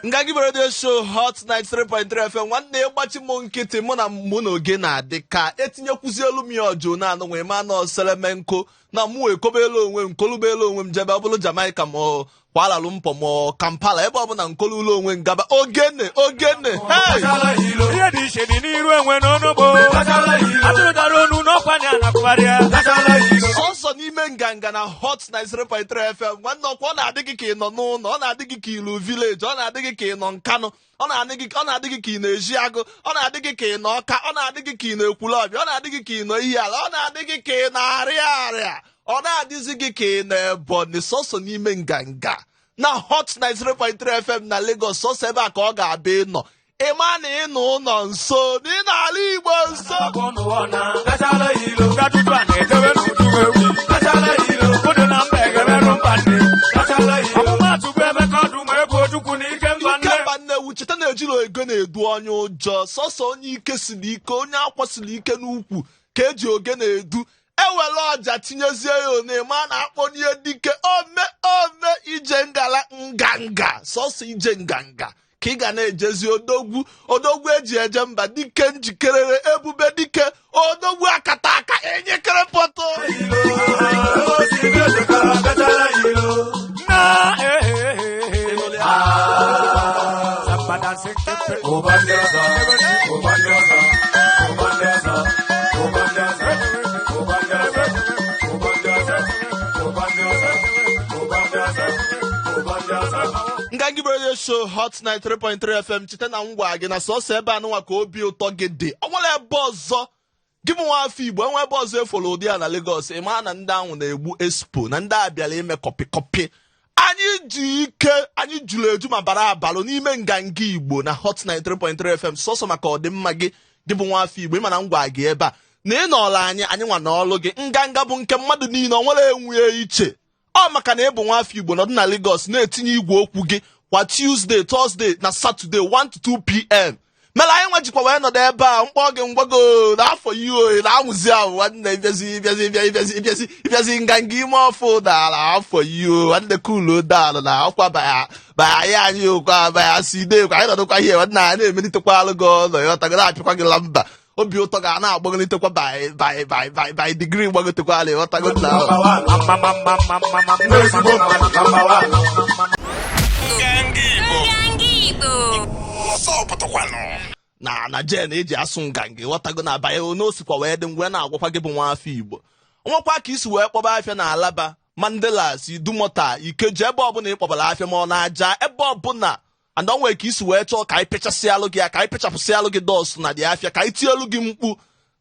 Nganga Igbo Radio Show, Hot 93.3 FM. Nwanne, ịgbachi m nkịtị, mụ na oge na-adị ka etinyekwuzi elu m ya ọjụ na anụ nwee ma nọ selemenko na mụ ekobelu onwe m, kolubelu onwe m, jebe ọ bụrụ Jamaica ma ọ Kuala Lumpur ma ọ Kampala, ebe ọbụla nkolulu onwe m gaba. Ogene, ogene, hey! Ihe dị iche dị n'iru enwe n'onugbo atụrụ dara onu n'ọkwa na anakwụgharịa. Sọsọ n'ime Nganga na Hot 93.3 FM. Nwanne, ọkwa ọ na-adị gị ka ị nọ n'ụlọ, ọ na-adị gị ka ilu village, ọ na-adị gị ka ị nọ Nkanụ, ọ na-adị gị ka ị na-eji agụ, ọ na-adị gị ka ị nọ Ọka, ọ na-adị gị ka ị na Ekwulọbịa, ọ na-adị gị ka ị nọ Ihiala, ọ na-adị gị ka ị na-arịa arịa, ọ na-adịzi gị ka ị nọ Ebonyi. Sọsọ n'ime Nganga na Hot 93.3 FM na Lagos, sọsọ ebe a ka ọ ga-abịa ịnọ ịma na ịnọ ụlọ nso na ị na-ala Igbo nso. Gatutu a na-edobe n'udu ewu obodo na mba egeberụ mba nne. Ọmụmatụ bụ ebe ka ọdụ ma egwu Ojukwu na ike mba nne. Ike mba nnewu. Cheta na ejiri ego na-edu onye ụjọ. Sọsọ onye ike siri ike, onye akwasiri ike n'ukwu ka eji oge na-edu. Ewere ọja tinyezie ya one ma na-akpọnye dike ome ome ije ngala nganga. Sọsọ ije nganga ka ị ga na-ejezi. Odogwu, odogwu eji eje mba, dike njikerere, ebube dike, odogwu akata aka, enyekere pọtụ. Na eh, eh, eh, eh. Samba dancing kepe. Nganga Igbo Radio Show, Hot 93.3 FM. Cheta na ngwa gị na sọsọ ebe anụnwa ka obi ụtọ gị dị. Ọ nwere ebe ọzọ gị bụ nwa afọ Igbo enwe ebe ọzọ eforo ụdị a na Lagos? Ị maa na ndị ahụ na-egbu expo na ndị a bịara ime copy copy. Anyị ji ike, anyị juru eju ma bara abalụ n'ime Nganga Igbo na Hot 93.3 FM, sọsọ maka ọdịmma gị, gị bụ nwa afọ Igbo. Ịma na ngwa gị ebe a na ị nọọla anyị, anyị nwa n'ọlụ gị. Nganga bụ nke mmadụ niile, ọ nwere enwe iche. Ọ maka na ị bụ nwa afọ Igbo nọdụ na Lagos na-etinye igwe okwu gị kwa Tuesday, Thursday na Saturday, 1 to 2 p.m. Mere anyị nwa jikwa wee nọdụ ebe a mkpọ gị ngwago n'afọ ihe oyi na-amụzi ahụ. Nwanne, ịbịazi, ịbịazi, ịbịa, ịbịazi, ịbịazi, ịbịazi nganga ime ọfụ dara afọ ihe o. Nwanne, kulu daalụ na ọkwa baya baya anyị okwa baya si dekwa anyị nọdụkwa ihe. Nwanne, anyị na-emelitekwa alụ gị ọnọ, ịghọtago, na-apịakwa gị la mba, obi ụtọ ga na-agbagolitekwa by by by by by degree, gbagotekwa ala, ịghọtago na. Ndị ezigbo mmadụ number one. Nganga Igbo. Nganga Igbo. Na jen eji asụ nganga, ịghọtago, na abanye n'osikwa wee dị ngwe na-agwakwa gị bụ nwa afọ Igbo nwekwa ka isi wee kpọba afịa na Alaba, Mandilas, Idumota, Ikeji, ebe ọbụla ị kpọbara afịa ma ọ na-aja ebe ọbụla and onwe ka isi wee chọọ ka anyị pịachasịalụ gị ya, ka anyị pịachapụsịalụ gị dust na dị afịa, ka anyị tielu gị mkpu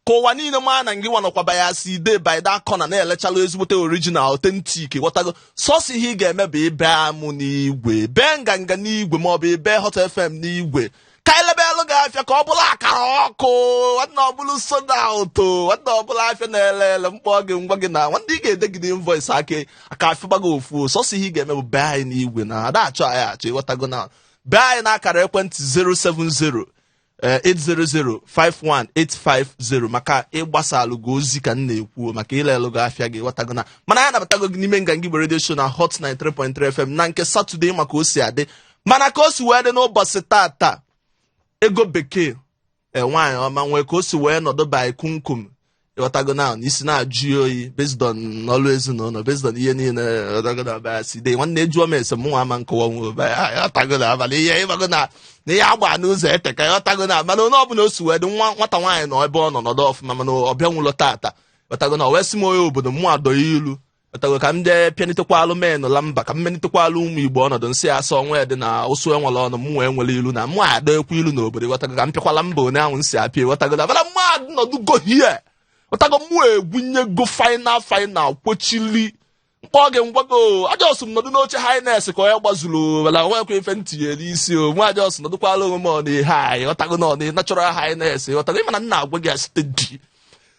ka ụwa niile maa na ngị nwa nọkwa by side by that corner na-elechalụ ezigbote original authentic, ghọtago. Sọsọ ihe ị ga-eme bụ ibe amụ n'igwe, bee Nganga n'igwe maọbụ ibe Hot FM n'igwe, ka anyị lebelụ gị afịa ka ọ bụrụ akara ọkụ. Nwanne, ọ bụrụ soda ụtọ. Nwanne, ọ bụla afịa na-ele ele mkpọ gị ngwa gị na nwanne, ị ga-edegide invoice aka aka afịa gbago ofu. Sọsọ ihe ị ga-eme bụ bee anyị n'igwe na ada achọ anyị achọ, ịghọtago, na bee anyị n'akara ekwentị 070 800-51850 maka ịgbasalụ gị ozi ka m na-ekwu maka ilelụ gị afịa gị, ghọtago. Na mana anyị nabatago gị n'ime Nganga Igbo Radio Show na Hot 93.3 FM na nke Saturday maka o si adị, mana ka o si wee dị n'ụbọchị tata, ego bekee e nwaanyị ọma nwee ka o si wee nọdụ by kumkum, ịghọtago, na isi na-ajụ ya oyi based on ọlụ ezinụlọ, based on ihe niile, ịghọtago, na baya si dị. Nwanne, ejụọ m ese mụnwa ama nkọwa nwe baya, ịghọtago, na abalị ihe, ịgbago na ihe agba n'ụzọ eteka, ịghọtago, na mana onye ọbụla o si wee dị, nwa nwata nwaanyị nọ ebe ọ nọ nọdụ ọfụma, mana ọ bịa nwụlọ tata, ịghọtago, na o wee sị m onye obodo mụ adọ ilu, ịghọtago, ka m jee pịanitekwalụ menụ la mba, ka m menitekkwalụ ụmụ Igbo ọnọdụ nsị asọ ọnwa dị na ụsụ enwere ọnụ mụ nwee nwere ilu na mụ ada ekwu ilu n'obodo, ịghọtago, ka m pịakwala mba one ahụ nsị apịa, ịghọtago, na mana mụ nọdụgo hie, ịghọtago, mụ egwunyego final final kwochili mkpọ gị ngwago a just m nọdụ n'oche highness ka onye gbazuru mana onwekwa ife ntinye n'isi o. Mụ a just nọdụkwala onwe m ọ na ihe anyị, ịghọtago, na ọ na natural highness, ịghọtago. Ịma na nna agwa gị site di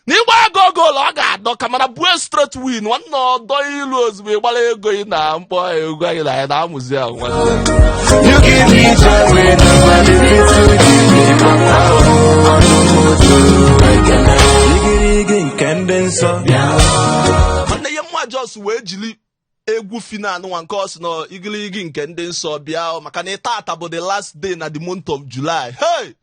na ịgba ego goolu ọ ga-adọ ka mana bue straight win. Nwanne, ọdọ ilu ozugbo ịgbara ego ị na mkpọ ego anyị na anyị na-amụzi ahụ, nwanne. You give me joy when nobody fit to give me. Papa, Igirigi nke ndị nsọ. Nwanne, ihe mma just wee jiri Egwu Phyno nwa nke ọ sị na igiligi nke ndị nsọ bịa, maka na tata bụ the last day na the month of July. Hey,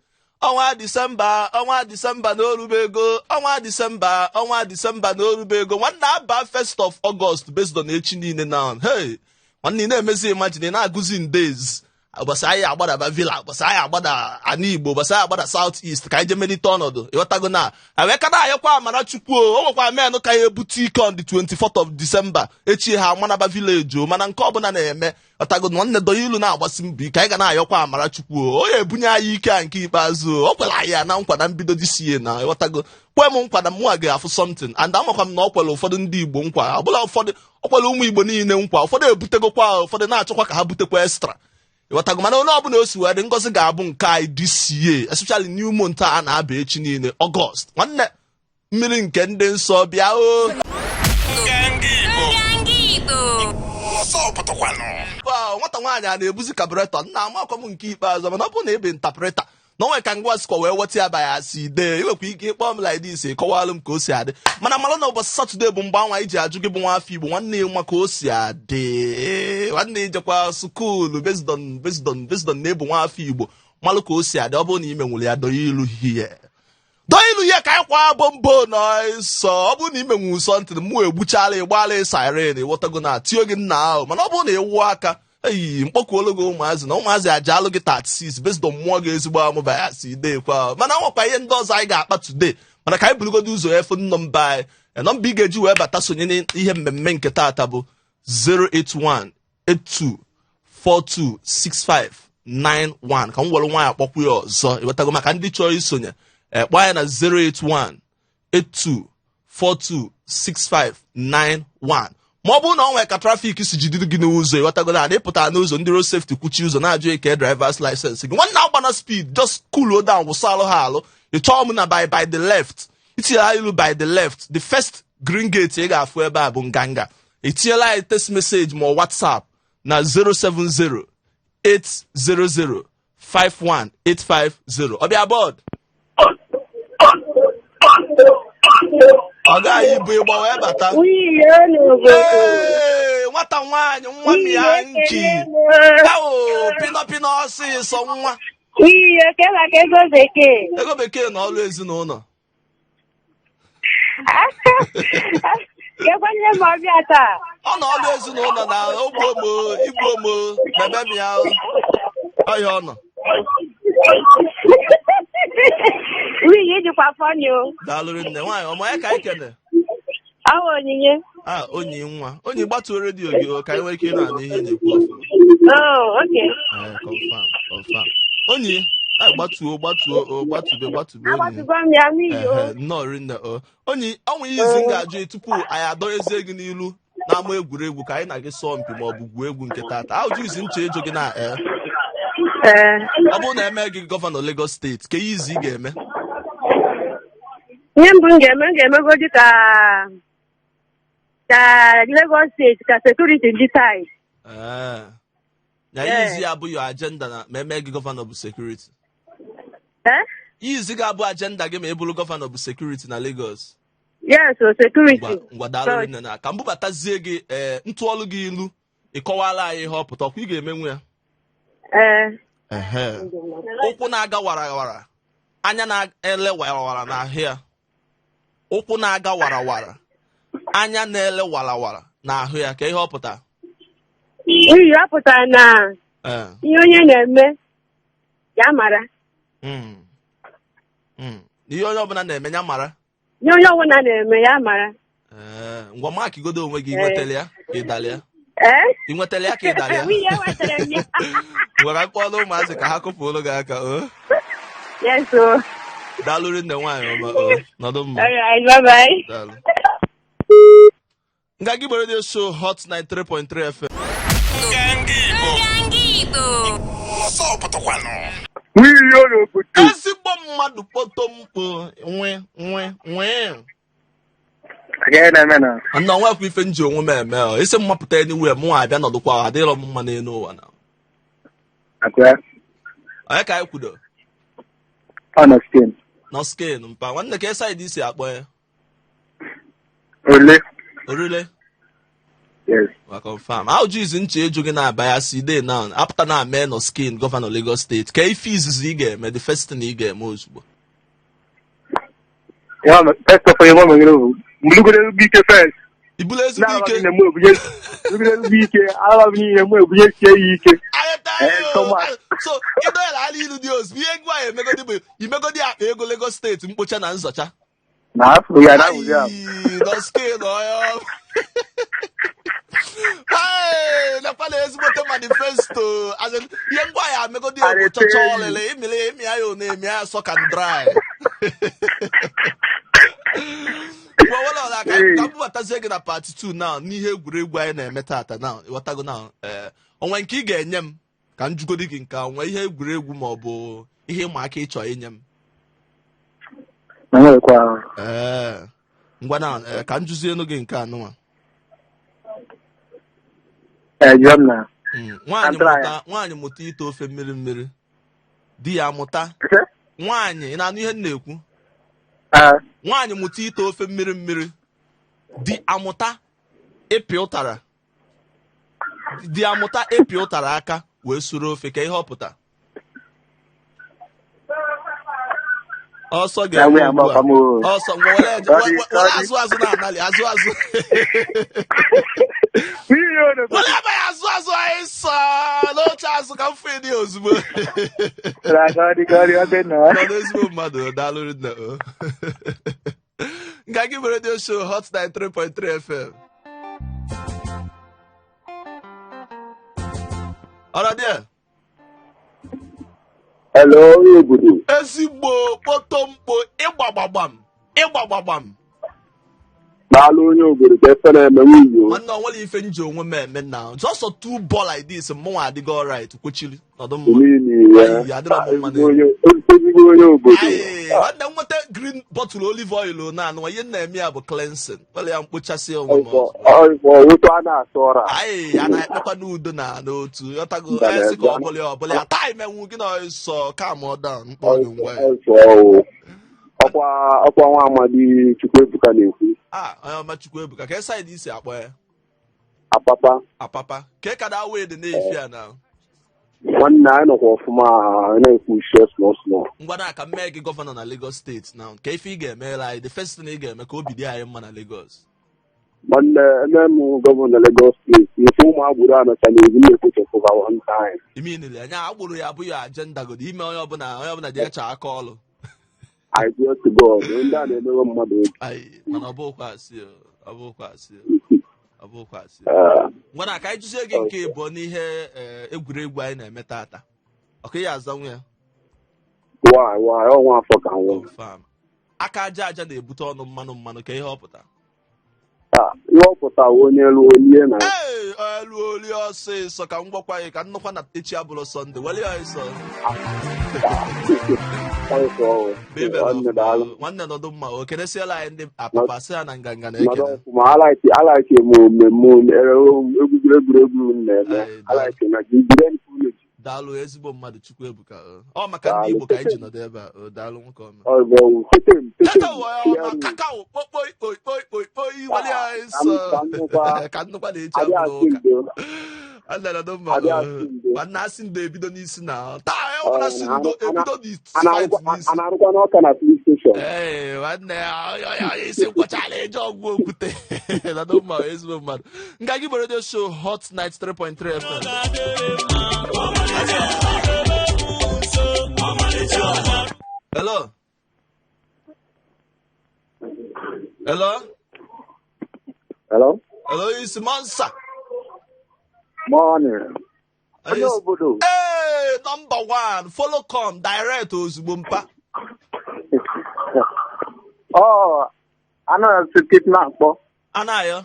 ọnwa Disemba, ọnwa Disemba na orubego, ọnwa Disemba, ọnwa Disemba na orubego. Nwanne, aba 1st of August based on echi niile now. Hey, nwanne, ị na-emezi imagine, ị na-agụzi in days, ụbọchị anyị agbadaba villa, ụbọchị anyị agbada ana Igbo, ụbọchị anyị agbada South East, ka anyị jee melite ọnọdụ. Ịghọtago na wee kada ayọkwa amara Chukwu. O nwekwa men ka ya ebute ike on the 24th of December echi ha amanaba village o. Mana nke ọbụla na-eme, ọtago, nwanne, donye ilu na-agbasi mbọ ike. Anyị ga na-ayọkwa amara Chukwu o, o ya ebunye anyị ike a nke ikpeazụ. O kwere anyị ya na nkwa na mbido this year na, ịghọtago, kwe m nkwa na mụnwa ga-afụ something, and amakwa m na ọ kwere ụfọdụ ndị Igbo nkwa ọbụla, ụfọdụ ọ kwere ụmụ Igbo niile nkwa, ụfọdụ ebutegokwa, ụfọdụ na-achọkwa ka ha butekwa extra, ịghọtago. Mana onye ọbụla o si wee dị, ngọzi ga-abụ nke anyị this year, especially new month a na-aba echi niile, August. Nwanne, mmiri nke ndị nsọ bịa o. Nganga Igbo. Nganga Igbo. Ọsọ pụtakwanụ. Wow, nwata nwaanyị a na-ebuzi carburetor nna amakwa m nke ikpeazụ. Mana ọ bụrụ na ị bụ interpreter na onwe ka ngwa sikwa wee weta ya baya si dee, inwekwa ike ịkpọ m like this, kọwalụ m ka o si adị. Mana mara na ụbọchị Saturday bụ mgbe anwa iji ajụ gị bụ nwa afọ Igbo, nwanne ya, nwa ka o si adị. Nwanne, ijekwa school based on na ịbụ nwa afọ Igbo, malụ ka o si adị. Ọ bụrụ na ị menwere ya, dọnye ilu hie, dọọ ilu ihe ka anyị kwa bombo nọsọ. Ọ bụrụ na imenwu nsọ ntị mụ egbuchala, ịgbala siren, ịghọtago, na tio gị nna ahụ. Mana ọ bụrụ na ịwụ aka eyi mkpọkuolu gị ụmụazị na ụmụazị ajalụ gị 36 based on mmụọ gị ezigbo amụba ya si dekwa. Mana nwekwa ihe ndị ọzọ anyị ga-akpa today, mana ka anyị burugodo ụzọ efu nọmba anyị. Nọmba ị ga-eji wee bata sonye n'ihe mmemme nke taata bụ 081 82 426591. Ka m were nwaanyị akpọkwu ya ọzọ, ịghọtago, maka ndị chọrọ isonye. Kpọọ ya na 081 82 426591. Ma ọ bụrụ na ọ nwere ka traffic si jidere gị n'ụzọ, ịghọtago, na ịpụtara n'ụzọ, ndị road safety kwuchi ụzọ na-ajụ eke drivers license gị, nwanne, agbana speed, just cool down, wụsalụ ha alụ. Ị chọọ m na by the left, itinyela ilu by the left, the first green gate ị ga-afụ ebe a bụ Nganga. Etinyela anyị text message ma ọ WhatsApp na 070 800 51850. Ọ bịa bọọdụ, ọ gaghị ibu ịgba wee bata. Nwunye n'obodo. Ee, nwata nwaanyị, nwa m ya nki awo pịnọ pịnọ ọsịsọ nwa. Nwunye ke maka ego bekee. Ego bekee na ọrụ ezinụlọ. Kekwanye m ọbịa taa. Ọ na ọrụ ezinụlọ na ogbu omo igbu omo bebe m ya ọhịa ọ nọ. Nwunye ijikwa funny o. Daalụrị nne nwaanyị ọma ya ka anyị kene. Awa onyinye. A onyi nwa onyi, gbatuo redio gị o, ka anyị nwee ike ịna anụ ihe ị na-ekwu ọfụma. Oh, okay. Ee, confirm, confirm. Onyi a, gbatuo, gbatuo o, gbatube, gbatube, onyi. Agbatugo m ya, nwunye o. Ehe, nnọọ rinne o, onyi. Ọnwa ihe izi m ga-ajụ gị tupu anyị adọnyezie gị n'ilu n'ama egwuregwu ka anyị na gị sọọ mpi ma ọ bụ gwuo egwu nke tata, ajụ izi m chọọ ịjụ gị na ee Ee. ọ bụrụ na eme gị gọvanọ Lagos State, ke ihe izi ị ga-eme? Ihe mbụ m ga-eme, m ga-emegodi ka Lagos State, ka security dị tight. Ee. Na ihe izi ya bụ your agenda na ma eme gị gọvanọ bụ security? Eh? Ihe izi ga-abụ agenda gị ma ị bụrụ gọvanọ bụ security na Lagos? Yes, o security. Ngwa ngwa, daalụ nne. Na ka m bubatazie gị, ee, ntụọlụ gị ilu, ị kọwala anyị ihe ọ pụta ọkwa ị ga-emenwu ya. Ee. Ehe. Ụkwụ na-aga warawara, anya na-ele warawara n'ahụ ya. Ụkwụ na-aga warawara, anya na-ele warawara n'ahụ ya, ka ihe ọ pụta? N'ihi ọ pụtara na ihe onye na-eme ya mara. Ihe onye ọbụla na-eme ya mara. Ihe onye ọbụla na-eme ya mara. Ee, ngwa, makigodo onwe gị. Ị nwetara ya ka ị dara ya? Ee? Ị nwetara ya ka ị dara ya? Nwunye, nwetara m ya. Ngwara, mkpọrọ ụmụazị ka ha kụpụrụ gị aka o. Yes o. Daalụ rinne, nwaanyị ọma o, nọdụ mma. All right, bye bye. Daalụ. Nganga Igbo Radio Show, Hot 93.3 FM. Nganga Igbo. Nganga Igbo. Ọsọ pụtakwanụ. Nwunye n'obodo. Ezigbo mmadụ, kpoto mkpo nwe nwe nwe. Agaghị na-eme na. Nna, onwekwa ife nji onwe m eme ọ isi m mapụta anywhere mụ abịa nọdụkwa, adịrọ m mma n'elu ụwa na. Akwa. Onye ka anyị kwudo? Ọ nọ skin. Nọ skin mpa nwanne, ka side isi akpọ ya? Ole. Orile. Yes. Wa confirm. Ajụjụ izi m chọ ịjụ gị na-aba ya si dey now. Apụta na mee Nọskin gọvanọ Lagos steeti. Ka ife izizi ị ga-eme, the first thing ị ga-eme ozugbo. Ya ma first of all, ihe ọ mere bụ mbulugoro ezigbo ike first. Ibulu ezigbo Na-alaba ike. niile mụ ebunye mbulugoro ezigbo ike, alaba niile mụ ebunye sie ya ike. Ayọta Eh, yo. Thomas. So, ịdọnyere ala ilu dị ozugbo. Ihe egwu anyị emegodi bụ imegodi akpa ego Lagos steeti mkpocha na nzọcha. Na afọ ya na afọ ya. Ayi, Nọskin ọyọ. Hey, nakwa na ezigbote manifesto. As in, ihe ngwa ya amegodi bụ chọchọ ọlịlị ịmịlị ịmị ya yo na-emi ya sọ kan dry. Well, well, ka ka m bubatazie gị na part 2 now n'ihe egwuregwu anyị na-eme tata now ịghọtago now ee o nwe nke ị ga-enye m ka m jugodi gị nke a, o nwe ihe egwuregwu ma ọ bụ ihe ịma aka ị chọ inye m Na nwekwa. Ee ngwa na ee, ka m jụzienu gị nke anụnwa. Eh, jụọ m na. Nwaanyị Andra mụta ya. nwaanyị mụta ite ofe mmiri mmiri di ya mụta Ese? nwaanyị ị na-anụ ihe m na-ekwu Ah, nwaanyị mụta ite ofe mmiri mmiri di amụta ịpị ụtara di amụta ịpị ụtara aka wee suru ofe ka ihe ọ pụta ọsọ na ga-eme nwunye ugbu a amakwa m o. ọsọ ngwa were Sorry, were sorry. azụ azụ na-analị azụ azụ Nwunye ọ na-ekwu. were abaghị azụ azụ anyị sọ n'oche azụ ka m fụ ịdị ozugbo Na ka ọ dị ka ọ dị ọ dị na. nọ n'ezigbo mmadụ daalụ rinne o Nganga Igbo Radio Show Hot 93.3 FM ọra dị Hello, onye obodo. ezigbo kpotomkpo ịgbagbam ịgbagbam Daalụ onye obodo ka efe na-eme nwunye o. Nwanne o nwere ife m ji onwe m eme na just two ball like this mụnwa adịgo alright kwechiri nọdụ mma N'ihi ya, Ayi, adịrọ m mma ezigbo onye ezigbo onye obodo. Ayi, nwanne m nweta green bottle olive oil na anụnwa ihe m na-eme ya bụ cleansing were ya mkpochasị onwe m Ọzọ ọzọ ụtọ a na-asọ ọra. anyị a na-ekpekwa n'udo na n'otu ghọtago Mba, anyị sị ka ọ na-ebe. bụla ya ọ bụla ya taa imenwu gị na ọsọ calm down mkpọ gị ngwa ya Ọzọ o. Ọkwa ọkwa nwa amadi Chukwuebuka na-ekwu. A onye ọma Chukwuebuka ka side i si akpọ ya? Apapa. Apapa ka ka da wee dị na-efi a na Nwanne anyị nọkwa ọfụma na-ekwu share small small. Ngwa na ka m mee gị gọvanọ na Lagos steeti na ka ife ị ga-emere anyị the first thing ị ga-eme ka obi dị anyị mma na Lagos. Nwanne eme m gọvanọ Lagos steeti ife ụmụ agboro a nọcha n'ezi na-ekpochapụba one time. Ime nile anya agboro ya abụghị agenda godo ime onye ọbụla onye ọbụla ji eche aka ọlụ. I swear to God, ndị a na-emewe mmadụ obi. Ayi, mana ọ bụkwa asị o, ọ bụkwa asị o, ọ bụkwa asị o. Ngwa na ka anyị jụzie gị nke ịbụọ n'ihe egwuregwu anyị na-eme tata ọka ya azanwu ya. Why, why, ọnwa afọ ka nwụọ. Confirm. Aka aja aja na-ebute ọnụ mmanụ mmanụ ka ihe ọ pụta. Ihe ọ pụta wụ onye elu olie na. Ee, elu oli ọsịsọ ka m gwakwa gị ka m nụkwa na echi abụrụ Sọnde were ya ọsọ. Ọsọ, Bebe nwanne daalụ. nwanne nọdụ mma o kenesiela anyị ndị Apapa sị ha na nganga Nọdụ na-ekene. ọfụma, alaiki m mmemme egwuregwu m na-eme. Ayi, daalụ. Alaiki na jide nke unu ji. Daalụ ezigbo mmadụ Chukwuebuka o. Ọ maka ndị Igbo ka anyị ji nọdụ ebe a o daalụ nwoke ọma. Ọzọ, tete m, tete m. Teta wee ọma kakao kpokpoi kpoi kpoi kpoi kpoi were ya ọsọ. Ka nnukwa. Ka nnukwa na-echi Adị abụrụ asị ụka. ndo. Nwanne nọdụ mma Adị o. asị ndo. Nwanne asị ndo ebido n'isi na taa e ọbụla si ndo ebido n'isi A fight na-arụkwa n'isi. a na-arụkwa n'ọka na police station. Ee, nwanne ya ya isi nkwachala eji ọgwụ okwute nọdụ mma ezigbo mmadụ. Nganga Igbo Radio Show Hot 93.3 FM. Hello. Hello. Hello? Hello, isi Monsa. Morning. Onye obodo. Ee, number 1, follow come direct ozugbo mpa. Ọ anaghị asị ketu na-akpọ. Anaghị.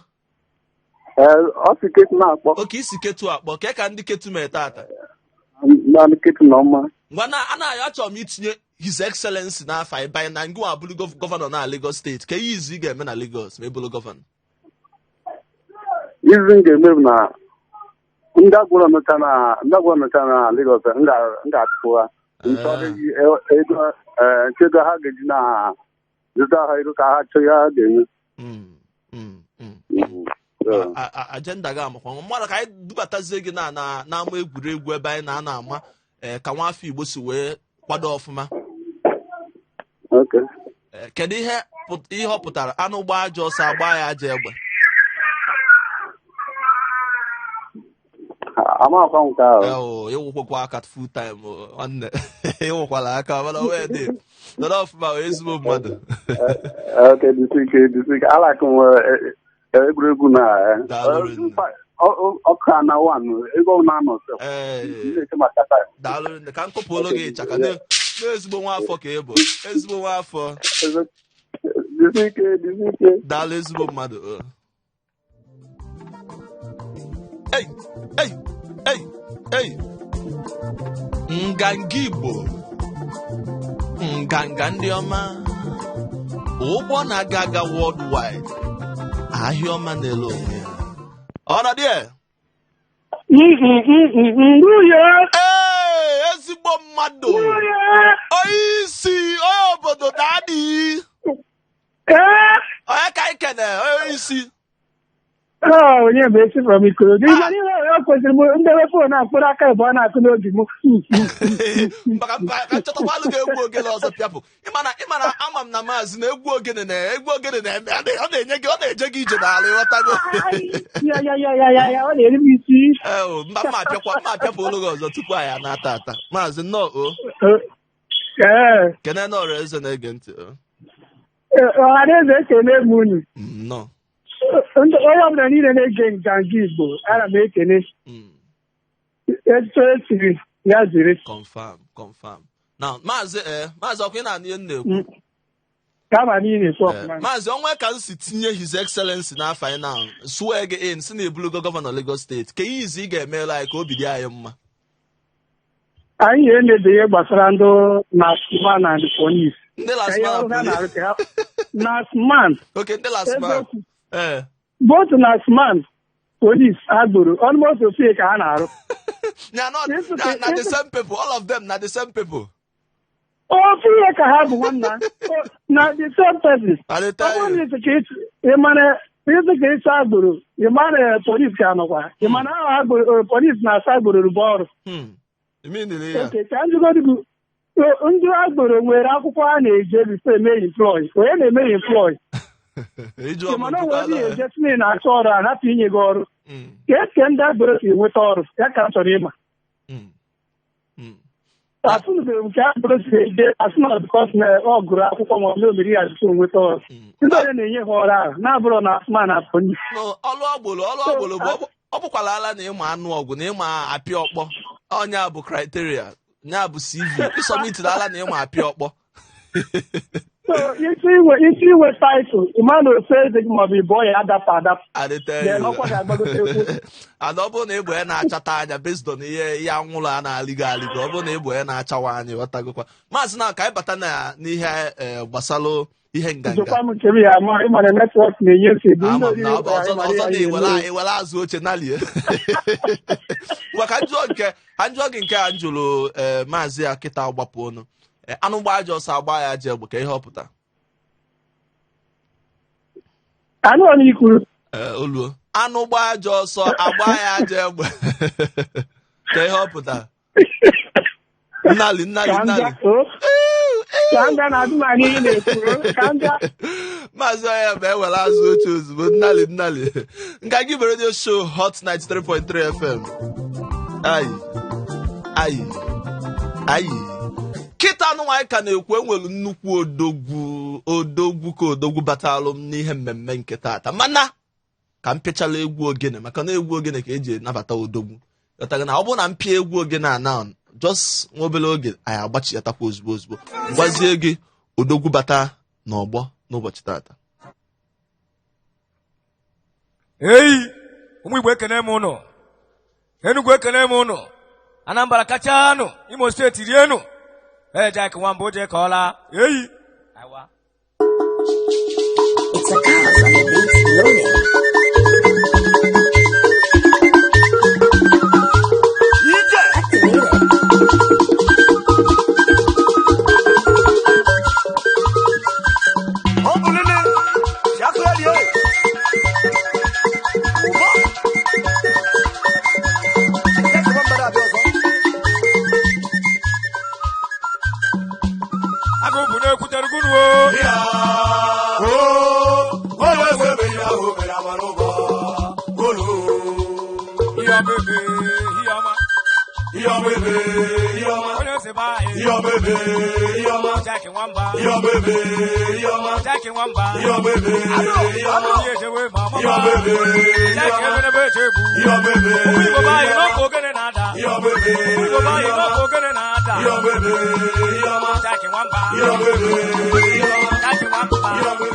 Ee, ọ sị ketu na-akpọ. Oke isi ketu akpọ, kee ka ndị ketu mee tata. Naanị ketu na ọma. Ngwa na anaghị achọrọ m itinye His Excellency n'afọ anyị banye na ngị abụrụ gọvanọ na Lagos steeti. Ka ihe izu ị ga-eme na Lagos ma ị bụrụ gọvanọ? Izu m ga-eme bụ na ndị agwụrụ nọcha na ndị agwụrụ nọcha na Lagos m ga-atụ ha. Ego nke ego ha ga-eji na zụta ha ego ka ha chọọ ya ha ga-enye. Agenda gị amakwa mmadụ ka anyị dubatazie gị na na n'ama egwuregwu ebe anyị na-ana ama ka nwaafọ Igbo si wee kwado ọfụma. Okay. Kedu ihe ihe ọ pụtara anụ gbaa ajọ ọsọ agba ya ajọ egbe? Amakwa nke ahụ. Eo, ịwụkwakwa aka full time o, nwanne, ịwụkwala aka, mana wee dị nọrọ ọfụma wee ezigbo mmadụ. Okay, dịsị ike, dịsị ike. Alaka nwe egwuregwu na Daalụ rinne. ọka na one ego ọ na-anọ sef. Na-eche maka time. Daalụ rinne. Ka m kụpụrụ gị ịchaka n'ezigbo nwa afọ ka ị bụ, ezigbo nwa afọ. Dịsị ike, dịsị ike. Daalụ, ezigbo mmadụ o. Ei, ei, ei, ei, nganga Igbo, nganga ndị ọma, ụgbọ na-aga aga worldwide, ahịa ọma na-ele onwe ya ọnọdụ ya. Nwunye. Ee, ezigbo mmadụ, onye isi, onye obodo, daddy. Onye ka anyị kene, onye isi? Onye bụ esi from Ikorodu. Ịma n'ihe ọ kwesịrị m ndebe phone a mkpụrụ aka ịbụọ na-akụ n'obi m. Maka ka nchọtakwalụ gị egwu ogene ọzọ pịapụ. Ịma na ama m na maazị na egwu ogene na egwu ogene na-eme ọ na-enye gị, ọ na-eje gị ije n'ala, ịghọtago? Ya ya ya ya ya ya, ọ na-eri m isi. Ee o, mba, mma apịakwa, mma apịapụ olu gị ọzọ tupu anyị ana-ata ata. Maazị, nnọọ o. Kene nọọrọ eze na-ege ntị o. Ọhaneze, ekene m unu. Nnọọ. Onye ọbụla niile na-ege Nganga Igbo, ana m ekene. Etu esiri ya ziri. Confirm, confirm. Now maazị, maazị, ọkwa ị na-anụ ihe m na-ekwu? Kama niile ekwu ọfụma. Maazị, onwe ka m si tinye His Excellency n'afọ anyị na swear gị in si na ebulogo gọvanọ Lagos Steeti, ka ihe izi ị ga-emela anyị ka obi dị anyị mma? Anyị ga-emebe ihe gbasara ndị LASTMA na ndị police. Ndị Ka ihe LASTMA ọrụ ha na na-arụ ka ha LASTMA. Oke ndị LASTMA. Eziokwu. Both LASTMA, police, agboro, almost ofu ihe ka ha na-arụ. Ya not na the same people, all of them na the same people. Ofu ihe ka ha bụ, nwanna, na the same person. I dey Ọ tell bụrụ you. na isi ka ị mara isi ka ịsụ agboro, ị mara police ka nọkwa, ị mara ahụ agboro, police na-asa agboro rụba ọrụ. You mean ya? Oke, ka njụgodu gị, ndị agboro nwere akwụkwọ a na-eje before eme employ? Onye na-eme employ? Ịjụ Ị mana ọmụ onwe jụkwala onye ya. eje tinye na-achọ ọrụ, a hapụ inye gị ọrụ. Ka eke ndị agboro si enweta ọrụ ya ka m chọrọ ịma. Asụnụbeghị m nke agboro si eje asụ na because na ọ gụrụ akwụkwọ ma ọ bụ omeri ya tupu nweta ọrụ. Ndị onye na-enye ha ọrụ ahụ na-abụrụ na asụma na police? No, ọlụ agboro bụ ọ bụkwala ala na ịma anụ ọgụ na ịma apịa ọkpọ. Ọnya bụ criteria, nya bụ CV ị submit ala na ịma apịa ọkpọ. So isi inwe title, ịma na ofe eze gị maọbụ ịbụọ ya adapụ adapụ. I dey tell Then you. ọkwa ga-agbagote ekwu. And ọ bụrụ na ịbụ ya na-achata anya based on ihe anwụrụ a na-alịgo alịgo, ọ bụrụ na ịbụ ya na-achawa anya, ghọtagokwa, maazị, na ka anyị bata na n'ihe gbasalụ ihe nganga. Jụkwa m nke m ya ama, ịma na network na-enye nsogbu. Ndị Ama m oriri na ọ bụ ọzọ ịmara ọzọ ya na ihe eme. iwere azụ oche nalie. Ngwa, ka njụọ nke ka njụọ gị nke a m jụrụ maazị ya kịta gbapụ ọnụ. Anụ gbaa ajọ ọsọ agba ya ajọ egbe, ka ihe ọ pụta? Anụ onye ikwuru? Ee, oluo anụ gbaa ajọ ọsọ agba ya ajọ egbe, ka ihe ọ pụta? Nnali, nnali. Ka m Nnali. bịa o. Ka m bịa na adụmanya ihe na-ekwu, ka m bịa. Maazị ọya bụ ewere azụ oche ozugbo. Nnali, nnali. Nke gị bụ radio show Hot 93.3 FM. Ayi ayi ayi, kịta anụ nwaanyị ka na-ekwu, enwere nnukwu odogwu, odogwu ka odogwu batalụ m n'ihe mmemme nke taata, mana ka m pịachala egwu ogene, maka na egwu ogene ka eji nabata odogwu. Ghọtara na ọ bụrụ na m pịa egwu ogene a na just nwa obere oge, anyị agbachiatakwa ozugbo ozugbo, gwazie gị odogwu bata n'ọgbọ n'ụbọchị taata. Eyi, ụmụ Igbo, ekene m ụnụ. Enugu, ekene m ụnụ. Anambra kachanụ. Imo Steeti rienụ. Ee, Jack Nwamba oje ka ọla eyi Aiwa. It's a cause on the beats loaded. Activated. Ọ bụ nene, ya kụrụ. arụba olu. Ihe ọma ebe, ihe ọma. Ihe ọma ebe, ihe ọma. Onye ose be anyị. Ihe ọma ebe, ihe ọma. Jack Nwamba. Ihe ọma ebe, ihe ọma. Jack Nwamba. Ihe ọma ebe, ihe ọma. Ihe ejewe ma ọmụma. Ihe ọma ebe, ihe Jack ọma. ebenebe echegbu. Ihe ọma ebe, Ụmụ Igbo be anyị ihe ọma. n'ọkụ ogene na-ada. Ihe ọma ebe, Ụmụ Igbo be anyị ihe ọma. n'ọkụ ogene na-ada. Ihe ọma ebe, ihe ọma. Jack Nwamba. Ihe ọma ebe, ihe ọma. Jack Nwamba. Ihe ọma ebe.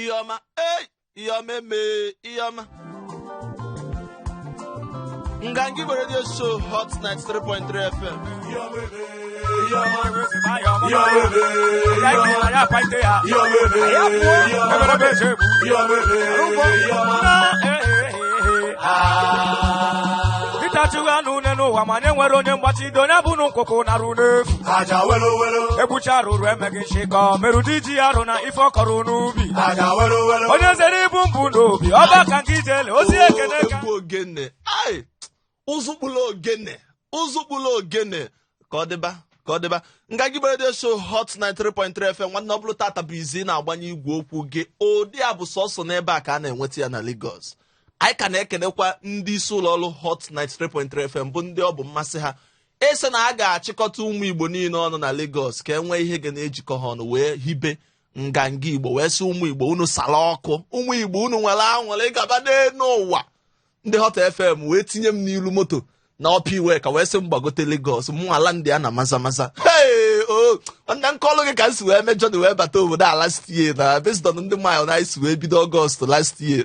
Ihe ọma, ei, ihe ọma eme, ihe ọma. Nganga Igbo Radio Show, Hot 93.3 FM. Ihe ọma ebe, ihe ọma. Onye ose be anyị ọmụma. Ihe ọma ebe, ihe Jack ọma. na ya akwa ite ya. Ihe ọma ebe, ihe ọma. Ebenebe echegbu. Ihe ọma ebe, ihe ọma. Na, eh, eh, eh, eh. Peter chụwa anụ une n'ụwa ma nye nwere onye mgbachido onye bụ nkwụkwụ narụ n'efu. Aja welo welo. Egbucha rụrụ emeghị nshịkọ merụ di ji arụ na ife ọ kọrọ n'ubi. Aja welo welo. Onye zere ibu mbụ n'obi ọba ka nke ijele ozi ekene ka Egwu ogene, ai, ụzụ kpụrụ ogene, ụzụ kpụrụ ogene, ka ọ dịba, ka ọ dịba. Nganga Igbo Radio Show, Hot 93.3 FM. Nwanne, ọ bụrụ tata bụ izi na-agbanye igwe okwu gị, ụdị a bụ sọsọ n'ebe a ka a na-enweta ya na Lagos. Anyị ka na-ekenekwa ndị isi ụlọ ọrụ Hot 93.3 FM, bụ ndị ọ bụ mmasị ha ese na a ga-achịkọta ụmụ Igbo niile ọnụ na Lagos ka e nwee ihe ga na-ejikọ ha ọnụ, wee hibe Nganga Igbo, wee sị ụmụ Igbo, unu sara ọkụ, ụmụ Igbo, unu nwere anwụrụ ịgaba n'elu ụwa. Ndị Hot FM wee tinye m n'ilu moto na ọpa iwe ka wee sị m gbagote Lagos, mụ ala ndị a na maza maza. Hey, o nwanne, nkọlụ gị ka m si wee mejọ na wee bata obodo a last year, na based on ndị mile na anyị si wee bido August last year.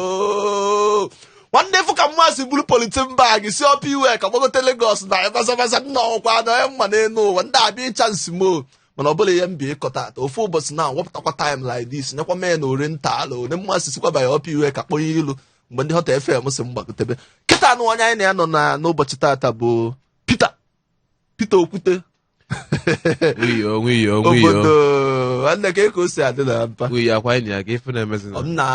Oh, nwanne, fụ ka mmasị buru polythene bag si ọpa iwe ka gbagote Lagos na maza maza, nna, ọkwa na onye mma n'elu ụwa ndị abịa ịcha nsimo. Mana ọ bụla ihe m bi ịkọta ata ofu ụbọchị na wepụtakwa time like this, nyekwa mee na oriental one mmasị sikwa banye ọpa iwe ka kpọnye ilu mgbe ndị Hot FM si m gbagotebe kịta. Anụ onye anyị na ya nọ na n'ụbọchị tata bụ Peter, Peter Okwute. Nwiyo, nwiyo, nwiyo. Obodo, nwanne, ka o si adị na mpa? Nwiyo, akwa anyị ya ka ife na-emezi na. Na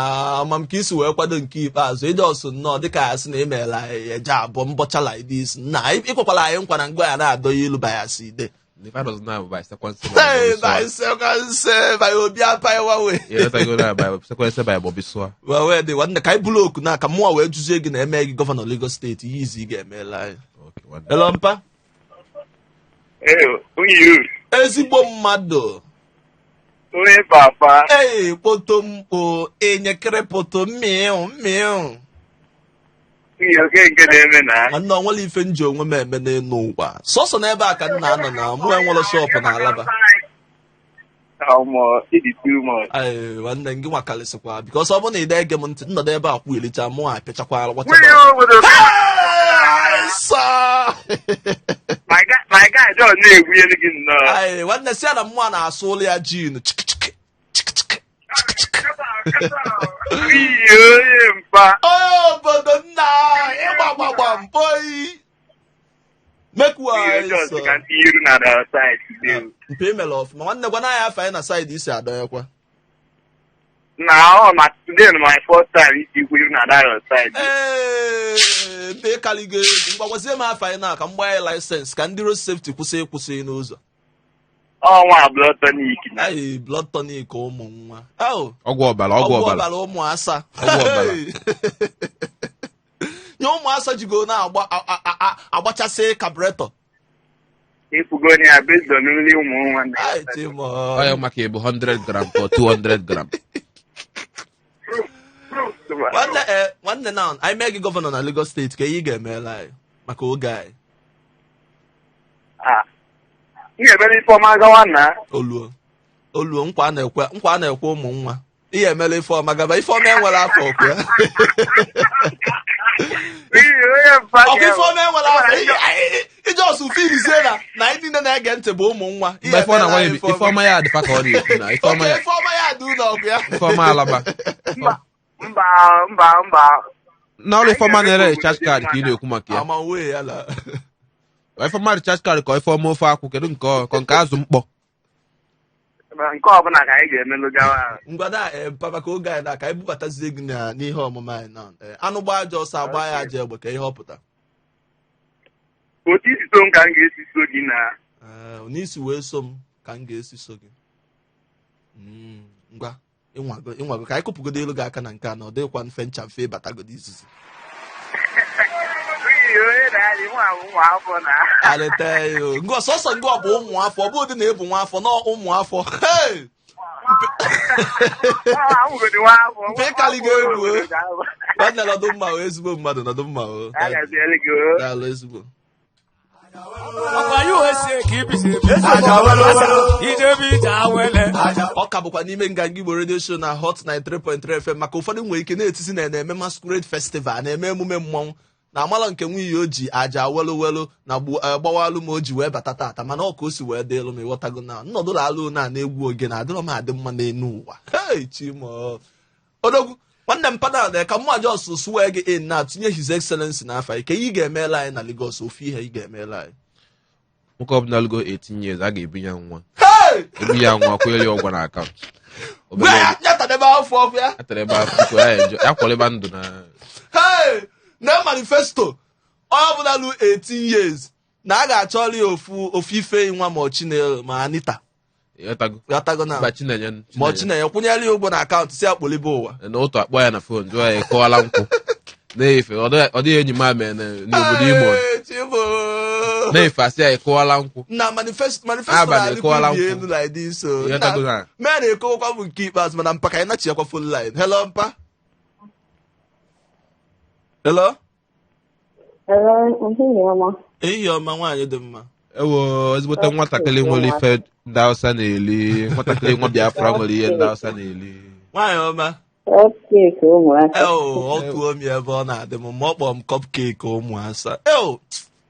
ama m ka isi wee kwado nke ikpeazụ ịdị ọsụ nnọọ dịka ya sị na emeela eje abụọ mbọcha like this, na ịkwakwala anyị nkwa na ngwa ya na-adọ ya ilu bayasi ide. The fight was now by sequence. Hey, by sequence, by obi apa wawe. Yeah, that's go now by sequence by Bobby Swa. Wawe dị, nwanne, ka anyị bụrụ oku na ka mụnwa wee jụzie gị na eme gị gọvanọ Lagos Steeti, ihe izi ị ga-emela anyị. Okay, one. Hello, mpa. Ee, onye Ezigbo mmadụ. Onye papa. Ee, kpoto mkpo enyekere poto mmịụ mmịụ. Nwunye oke nke na-eme na. Nwanne, ọ nwere ife nji onwe m eme n'elu ụwa, sọsọ n'ebe a ka m na-anọ na mụ enwere shop na Alaba. Ọmọ ịdị too much. Ee, nwanne, gị nwakarịsịkwa, because ọ bụrụ na ị na-ege m ntị nnọdụ ebe a kwụ elicha mụ apịachakwa. Nwunye obodo. Sọ. My guy John na-egwu elu gị nnọọ. Ee, nwanne, si ya na mmụọ na-asụ ụlọ ya jin chiki chiki chiki chiki chiki chiki. Iyi onye mpa. Onye obodo, nna, ịgbagbagba mpoyi mekwa. Nwunye John ka ntinye iru na the side today. Mpe emere ọfụma, nwanne, gwana anyị afọ anyị na side isi adọnyekwa. Na ọ ma today na my first time isi ikwu iru na that side. Ee, mpe ịkaligo egwu. Mgbagwazie m afọ anyị na ka m gbaa anyị license ka ndị road safety kwụsị ịkwụsị n'ụzọ. Ọnwa blood tonic na. Anyị blood tonic ụmụ nwa. Oh, Ọgwụ ọbara, ọgwụ ọgwụ ọbara. ọbara ụmụ asa. Ọgwụ ọbara. Nye ụmụ asa jigo na-agba agbachasị carburetor. Ịkwugo ya based on nri ụmụ nwa na. Ai, Timo. Ọ ya maka ịbụ 100 gram ka ọ 200 gram. Nwanne, eh, nwanne, na anyị mee gị gọvanọ na Lagos Steeti, ka ihe ị ga-emela anyị maka oge anyị? Ah. M ga-ebere ifeọma gawa na. Oluo oluo, nkwa a na-ekwe, nkwa a na-ekwe ụmụ nwa, ihe emela ifeọma gaba, ifeọma enwere afọ ọkụ ya. Iyi onye mpa. Ọkụ ifeọma enwere afọ ije ọsụ filizie na anyị niile na-ege ntị bụ ụmụ nwa. Ihe Mgbe Ifeọma emela na-agwa anyị ya, Ifeọma ya adịfa ka ọ na-ekwu na Ifeọma Oke ya. Ifeọma ya dị ụlọ ọgụ ya. Ifeọma Alaba. Mba, mba, mba, mba. Na ọrụ Ifeọma na-ere recharge card ka ị na-ekwu maka ya. Ama wee ya la. Ifeọma recharge card ka Ifeọma ofe akwụ, kedu nke ọ ka nke azụ mkpọ? Nke ọbụla ka anyị ga-emelụ gawa. Ngwa na papa, ka oge anyị na ka anyị bubatazie gị na n'ihe ọmụma anyị na anụ gbaa ajọ ọsọ, agba ya ajọ egbe, ka ihe ọ pụta. Otu isi so m ka m ga-esi so gị na. Ee, n'isi wee so m ka m ga-esi so gị. Ngwa. Ịnwago ịnwago ka anyị kụpụgodo elu gị aka na nke a na ọ dịghịkwa mfe ncha mfe ịbatagodo izizi. N'ihi onye na-adị nwa ụmụ afọ na. Aleta ya o. Ngwa sọsọ ngwa bụ ụmụ afọ, ọ bụghị na ịbụ nwa afọ nọ ụmụ afọ. Hey! Awụgodi nwa afọ. Mpe ịkalị gị egwu o. Nwanne nọdụ mma o, ezigbo mmadụ nọdụ mma o. A ga-eziere gị o. Daalụ ezigbo. Ọkwa USA ka ibisi ebi. Aja welo welo. Ijebe ije awele. Ọ ka bụkwa n'ime Nganga Igbo Radio Show na Hot 93.3 FM maka ụfọdụ nwere ike na-etisi na na-eme Masquerade Festival, na-eme emume mmọnwụ na amala nke nwunye o ji aja welu welu na gbawalụ m o ji wee bata tata, mana ọ ka o si wee dịlụ m, ịghọtago na nnọdụ alụ na na-egwu oge na adịrọ m adị mma n'elu ụwa. Hey, chimo odogwu nwanne m panel na ka mụ ajọs sụwee gị in na tinye His Excellency n'afa ike ị ga-emela anyị na Lagos ofu ihe ị ga-emela anyị. Nwoke ọbụla lugo 18 years a ga-ebi ya nwa. Hey! Ebi ya nwa kwụnyere ya ụgwọ na akaụntụ. Gwa ya ya tadebe afọ ọfụ ya. Atara ebe afọ biko, ya enjoy- ya kwalịba ndụ na Hey! Na manifesto onye ọbụla lu 18 years na a ga-achọrọ ya ofu ofu ife nwa ma ọ Chinelo ma Anita. Ịghọtago? Ghọtago na Mba, Chinenye. Ma ọ Chinenye kwụnyere ya ụgwọ na akaụntụ si akpọlibe ụwa. N'ụtụ akpọ ya na phone jụọ ya ịkọwala nkwụ na-efe ọ dịghị enyi m a mere n'obodo Imo. Hey, Chibo. Na-efe asị ya ịkọwala nkwụ. Na manifesto manifesto Abalị na-alịkwa ịkọwala ibi nkwụ. elu like this o. Ịghọtago na? Mee na-ekowakwa m nke ikpeazụ, mana mpa ka anyị nachiakwa phone line. Hello mpa. Hello. Hello, ehihie ọma. Ehihie ọma, nwaanyị dị mma. Ewo, ezigbote nwatakịrị nwere ife ndị Hausa na-eli, nwatakịrị nwa Biafra nwere ihe ndị Hausa na-eli. Nwaanyị ọma. Cupcake ụmụaka. Eo, ọ tụọ m ya ebe ọ na-adị m mma, ọ kpọọ m cupcake ụmụasa. Eo,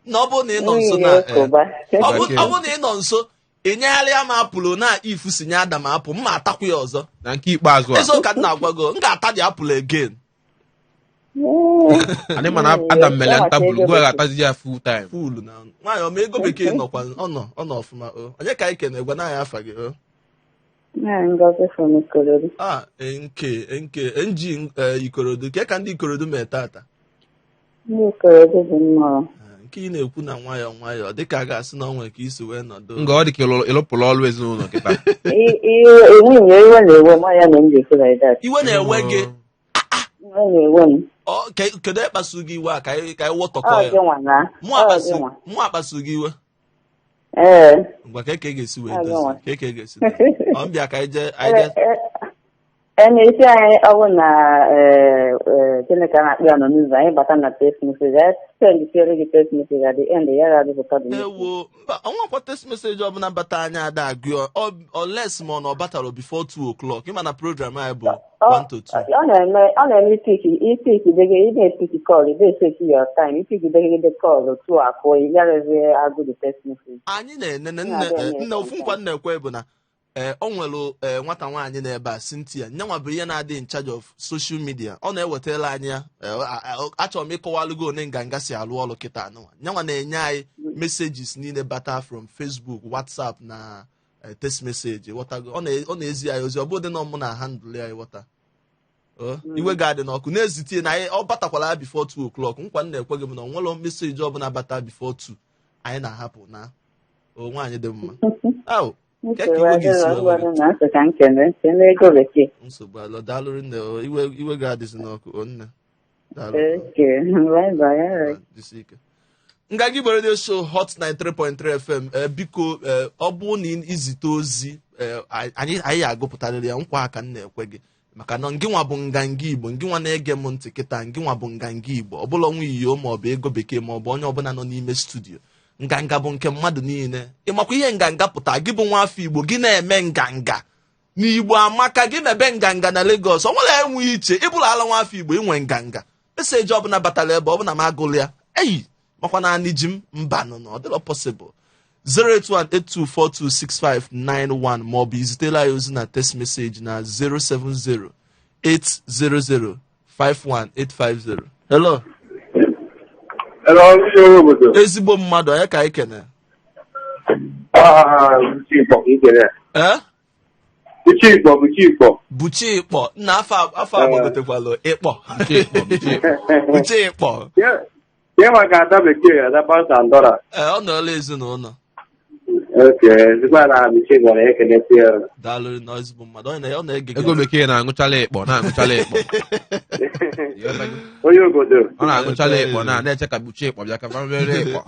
na ọ bụrụ na ị nọ nso na Nwunye Okoba. ọ bụrụ na ị nọ nso enyegharịa m apụl na ifu si nye Adam apụ, m ma atakwu ya ọzọ. Na nke ikpeazụ a Eziokwu ka m na-agwa gị, m ga-ata dị apụl again. Anyị mana Adam mere ntabụl gwa ga-atazi ya full time. Full na nwaanyị ọma ego bekee nọkwa ọ nọ ọ nọ ọfụma o. Onye ka anyị kene gwa na anyị afa gị o? Na Ngozi from Ikorodu. Ah, nke nke ng Ikorodu ke ka ndị Ikorodu mee tata? Ndị Ikorodu dị mma. Ah, nke ị na-ekwu na nwayọọ nwayọọ dịka a ga-asị na ọ nwere ka isi wee nọdụ. Nga ọ dị ka ịlụpụrụ ọrụ ezinụlọ kịta. Nwunye iwe na-ewe m, ọ ya na m ji ekwu like that. Iwe na-ewe gị? Iwe na-ewe m. Ọ, kedu ekpasu gị iwe a ka anyị wọtọkọ Ọ ya? gị nwa na. Mụ Ọ gị akpasu nwa. mụ akpasu gị iwe? Ee. Ngwa ka eke ga-esi wee Ọ gị dozie nwa. ka eke ga-esi dozie. Ọ m bịa ka anyị jee anyị jee. Na-esi anyị ọ bụ na gịnị ka a na-akpọ ya nọ n'ụzọ anyị bata na text message, anyị send tiere gị text message at the end ya ga-adịpụta the message. Ewo, mba, ọnwakwa text message ọbụla bata anyị ada agụ unless ma ọ na ọ batara before 2 o'clock. Ịma na program anyị bụ 1 to 2. Ọ na-eme ọ na-eme ipiki ipiki dege ị na-epiki call ị na-eteki your time ipiki degede call otu akụọ ị gaghịzi agụ the text message. Anyị na-enene nne Na-abịa nne ofu na-eme nkwa nna ekwe bụ na ọ nwere nwata nwaanyị na-ebe a Cynthia nyanwa bụ ihe na-adị in charge of social media, ọ na-ewetara anyị ya. Achọrọ m ịkọwalụ gị one nganga si alụ ọrụ kịta anụnwa. Nyanwa na-enye anyị messages niile bata from Facebook, WhatsApp na text message, ghọtago? Ọ na-ezi anyị ozi, ọ bụrụ dị na mụ na handle ya, ịghọta? Iwe ga-adị n'ọkụ na-ezite na anyị ọ batakwala ya before 2 o'clock. Nkwa m na-ekwe gị bụ na ọ nwere meseji ọbụla bata before 2 anyị na-ahapụ na o nwaanyị dị mma. Au, ke ka Nsogbu iwe ga-esi adịrọ, wee were? ngwanụ na nsị ka m kene kene ego bekee. Nsogbu alọ, daalụrị nne o, iwe iwe ga-adịzi n'ọkụ o nne. Daalụ. Okay, bye bye. All right. Jisi ike. Nganga Igbo Radio Show, Hot 93.3 FM. Biko, ọ bụrụ na izite ozi, anyị anyị agụpụtarịrị ya, nkwa aka m na-ekwe gị maka na ngịnwa bụ nganga Igbo, ngịnwa na-ege m ntị kịta, ngịnwa bụ nganga Igbo, ọ bụla nwa iyo ma ọ bụ ego bekee ma ọ bụ onye ọbụla nọ n'ime studio. Nganga bụ nke mmadụ niile. Ịmakwa ihe nganga pụta? Gị bụ nwa afọ Igbo, gị na-eme nganga n'Igbo amaka, gị mebe nganga na Lagos, ọ nwere enwe iche ịbụrụ ala nwa afọ Igbo inwe nganga. Meseji ọbụla batara ebe ọbụla m agụlụ ya eyi makwa na anị ji m mba nọ na ọ dịrọ possible. 08182426591 maọbụ izitela anyị ozi na text message na 07080051850. Hello. Hello, ndị obodo. Ezigbo mmadụ, onye ka anyị kene? Ah, Buchi Ikpọ ka ị kere. Eh? Buchi Ikpọ, Buchi Ikpọ. Buchi Ikpọ, nna afọ afọ agbagotekwalụ ịkpọ. Buchi Ikpọ. Ihe maka ada bekee, ada pasta and dollar. Ee, ọ nọọla ezinụlọ. Okay, zikwa na Bichi gwara ya ekelekwa ya. Daalụ na ezigbo mmadụ. Ọ na-ege gị Ego ntị. bekee na-aṅụchala ịkpọ, na-aṅụchala ịkpọ. Onye obodo. Ọ na-aṅụchala ịkpọ na-eche ka buchie ịkpọ bịa ka mere ịkpọ.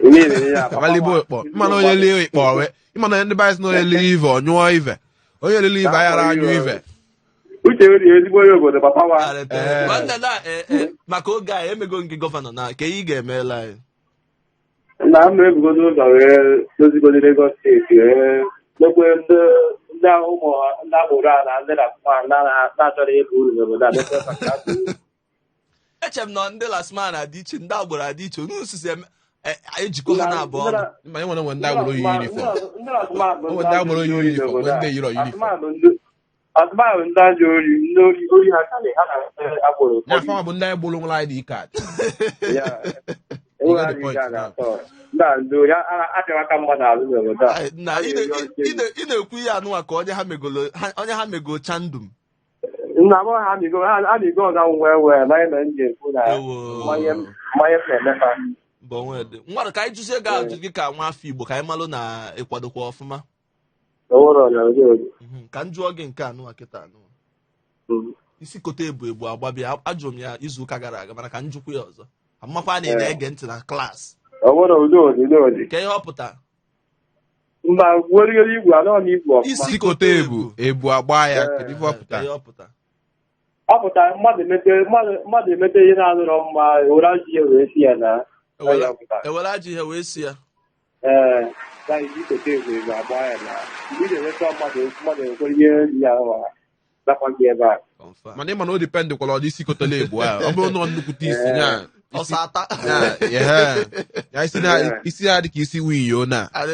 Niile ya. Ka libo ịkpọ. Ịma na onye lie ịkpọ wee. Ịma na ndị be na onye lie ive ọ nyụọ ive. Onye lili ive aghara anyụ ive. Uche ori ezigbo onye obodo papa wa. Nwanne na maka oge a emego gị gọvanọ na ka ị ga-emela anyị. Nna m ebugodo ụzọ wee dozigodo Lagos steeti wee mekwe ndị ụmụ ndị agboro a na ndị na-akpụkpọ na-achọrọ ịba uru n'obodo a mekwe maka ha. Eche m na ndị lasma na-adị iche, ndị agboro adị iche, onye osisi ejikọ ha na-abụ ọnụ. Ma e nwere ndị agboro yi uniform. Onwe ndị agboro yi uniform, nwee ndị yiro uniform. Atụmatụ ndị ajọ ori, ndị ori ha karị ha na agboro. Ya afọ bụ ndị agboro nwere ID card. Enwere ID card atọ. Ndị ori achọrọ aka mmadụ alụ n'obodo a. Ị na-ekwu ihe anụnwa ka onye ha mego chandum. Nna m ha amigo ọga wee wee na ihe m ji ekwu na mmanya m na-emefa. Nwa ka anyị jụzie gị ajụ gị ka nwa afọ Igbo ka anyị malụ na ịkwadokwa ọfụma. Ka m jụọ gị nke anụnwa kịta anụnwa. Isi kote ebu ebu agbabịa ajụrụ m ya izu ụka gara aga mana ka m jụkwa ya ọzọ. Amakwa na ị na-ege ntị na klaasị. Ka ihe ọ pụtara? Mba, gbuo igwe anọ na igwe ọfụma. Isi kote ebu ebu agba ya kedu ife ọ pụtara? Ọ pụtara mmadụ emete ihe na-adịrọ mma were ajọ ihe wee si ya na. Ewere ajọ ihe wee si ya. Ee, na isi kote ebu ebu agba ya na. Mgbe ị na-emeta mmadụ mmadụ ekwere ihe nri ya nakwa gị ebe a. Mana ịma na o dipendị kwara ọ dị isi kotele ebu ahụ. Ọ bụrụ na ọ nnukwute isi na isi ya dị ka isi wiyo na ọ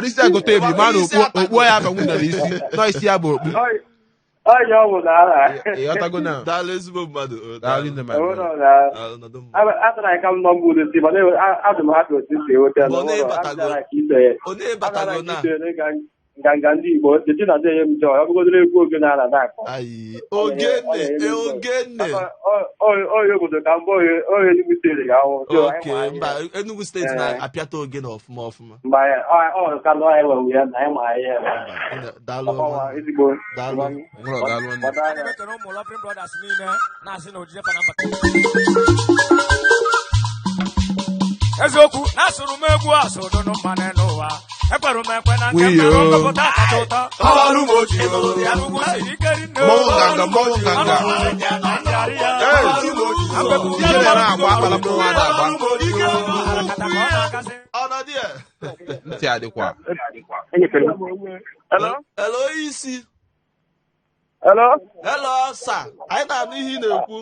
dịsi agote ebu ma na okpu ya abanwu na isi nọ isi ya bụ okpu. Ịghọtago na daalụ ezigbo mmadụ. Nganga ndị Igbo dị na ndị m jọọ ọ bụgodoro egwu oge na-ala na-akọ. Ogene ogene onye obodo ka mbụ onye Enugu steeti ga-ahụ. Oke mba Enugu steeti na-apịata ogene ọfụma ọfụma. Mba ọ ka nọ anyị nwe ya na anyị ma ihe. Daalụ ezigbo. Daalụ. Ụmụ Loving Brothers niile na-asị na ojije fana mba. Eziokwu na-asụrụ m egwu asụrụ mmanụ n'ụwa. Ekwere m ekwe na nke mmerụ ndọpụta kacha ụtọ. Mmọnwụ nganga, mmọnwụ nganga. Ijele na-agba akpala mmọnwụ a na-agba. Ntị adịkwa. Hello? Hello, isi. Hello? Hello, sir. Anyị na-anụ ihe ị na-ekwu.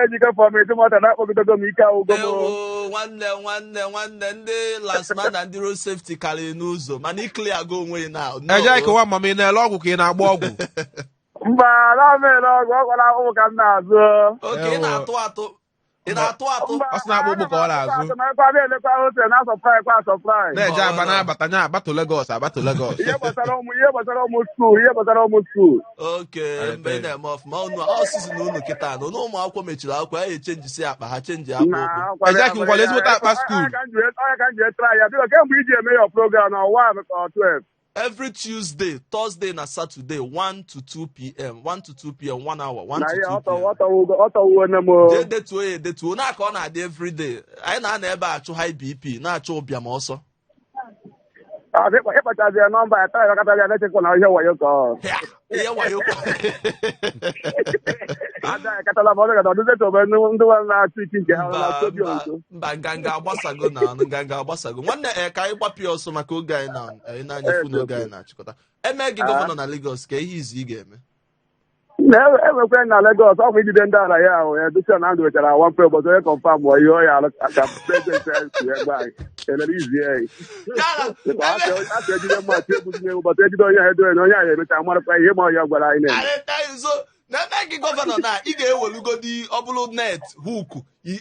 Ejike fọm etumọta na-akpọgidego m ike agwụgo m. Nwanne nwanne nwanne ndị lasma na ndị road safety karịrị n'ụzọ mana ikili aga onwe na. Eje ikewa mama ị na-ele ọgwụ ka ị na-agba ọgwụ. Mba, ana m ele ọgwụ, ọ gwara ụmụ ka m na-azụ. Oke ị na-atụ atụ. Ị na-atụ atụ. Ọ sị na-akpụ ụkpụ ka ọ na-azụ. Na-eje aba na-abata nya abatụ Lagos abatụ Lagos. Ihe gbasara ụmụ skuul, ihe gbasara ụmụ skuul. Oke, mgbe ị na-eme ọfụma ọ sisi na unu kịta na ụmụ akwụkwọ mechiri akwụkwọ ya echenjisi akpa ha chenji akpa ụkwụ. Eje ka nkwale ezigbote akpa skuul. Ọya ka m ji etara ya biko kemgbe iji eme ya program na 1 or 12. Every Tuesday, Thursday na Saturday, 1 to 2 p.m. 1 to 2 p.m. 1 hour. 1 to 2 p.m. Jee detuo ya edetuo na ka ọ na-adị everyday. Anyị na-anọ ebe a achụ high BP na-achụ ụbịam ọsọ. Ịkpachazi ya nọmba ya taa ya na-echekwa na ihe wayo ka ọ. Ihe wayo ka ada katala ma ọ ga ọdụzụ etobe ndị nwe na-achụ ike nke ha na obi nso. Mba nganga agbasago na nganga agbasago. Nwanne ka anyị gbapụ ya ọsọ maka oge anyị na anyị na-anya fụ n'oge anyị na-achịkọta. Eme gị gọvanọ na Lagos ka ihe izu ị ga-eme. Na-enwekwe na Lagos ọkwa ijide ndị ala ya ahụ edosia na ndụ wechara awa mfe ụbọchị onye kọnfam ma ihe ọ ya ka prezidenti si egbe anyị elere izu ya asị ejide mma atụ egwu tinye ụbọchị ejide onye ha edoghị na onye ahụ emecha marakwa ihe ma ọya gwara anyị na-eme. Na-eme mee gị gọvanọ na ị ga-ewelugodi ọ bụrụ net hook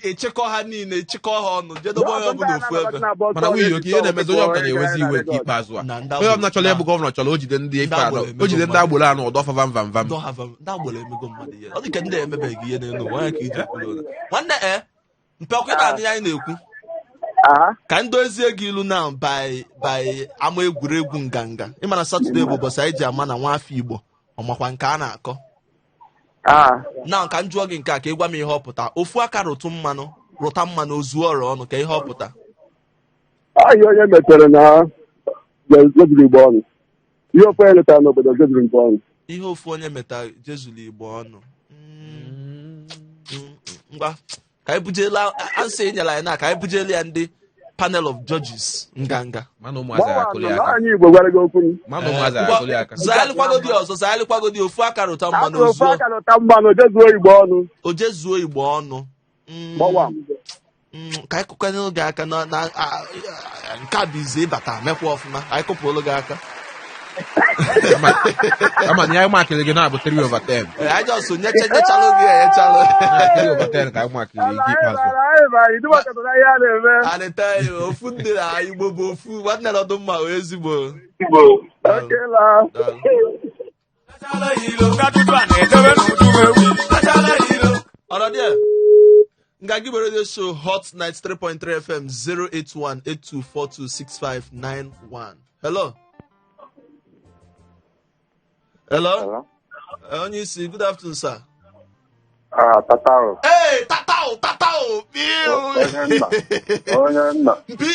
echekọ ha niile, echekọ ha ọnụ, jedobe onye ọbụla ofu ebe. Mana nwunye oke ihe na-emezi, onye ọbụla na-ewezi iwe nke ikpeazụ a. Na ndị Onye ọbụla chọrọ na- ịbụ gọvanọ chọrọ o jide ndị ife Ndị anọ, agboro emego o jide ndị mmadụ. agboro anọ ọdọ fa vam vam vam. Ndị ọha ndị agboro emego mmadụ ihe ọ dị ka ndị emebeghị ihe n'elu ụwa ya ka iji kwuru ụra. Nwanne, e mpekwe na-adị anyị na-ekwu Aha. ka ndị dozie gị ilu now by ama egwuregwu nganga. Ịma na Satọde bụ ụbọchị anyị ji ama na nwa afọ Igbo ọmakwa nke a na-akọ. Ah. Na ka m jụọ gị nke a ka ị gwa m ihe ọ pụta. Ofu aka rụtụ mmanụ, rụta mmanụ ozuo ọrụ ọnụ, ka ihe ọ pụta. Ọ ihe onye metere na jezuru Igbo ọnụ. Ihe ofe onye letara n'obodo jezuru Igbo ọnụ. Ihe ofu onye meta jezuru Igbo ọnụ. Ngwa, ka anyị bujela answer ị nyere anyị na ka anyị bujela ya ndị panel of judges nganga. Mana ụmụazị Gbawa akụli na aka. anyị Igbo gwara gị okwu. Mana ụmụazị Ngwa, akụli aka. zaalịkwagodi ọzọ, zaalịkwagodi. Ofu aka rụta mmanụ Atụ ofe ozuo aka lụta mmanụ jezuo Igbo ọnụ. O jezuo Igbo ọnụ. Gbawa. Ka anyị kụkwanụ gị aka na nke a bụ ize ịbata mekwa ọfụma, anyị kụpụrụ gị aka. Ama na ya makịrị gị na-abụ 3 over 10. Ee, anyị just nyechalụ gị enyechalụ. 3 over 10 ka anyị makịrị gị ikpeazụ. Anyị bara idubakọtara ihe a na-eme. Alịta ya ofu ndị na Igbo bụ ofu nwanne nọdụ mma wee ezigbo. Okela. Daalụ. Ndị a na-edobe n'udu ewu. Ọnọdụ ya Nganga Igbo Radio Show, Hot 93.3 FM, 08182426591. Hello, hello. Hello? Onye isi, good afternoon, sir. Ah, tatao. Hey, tatao, tatao. Biu. Onye nna. Onye nna. Mpi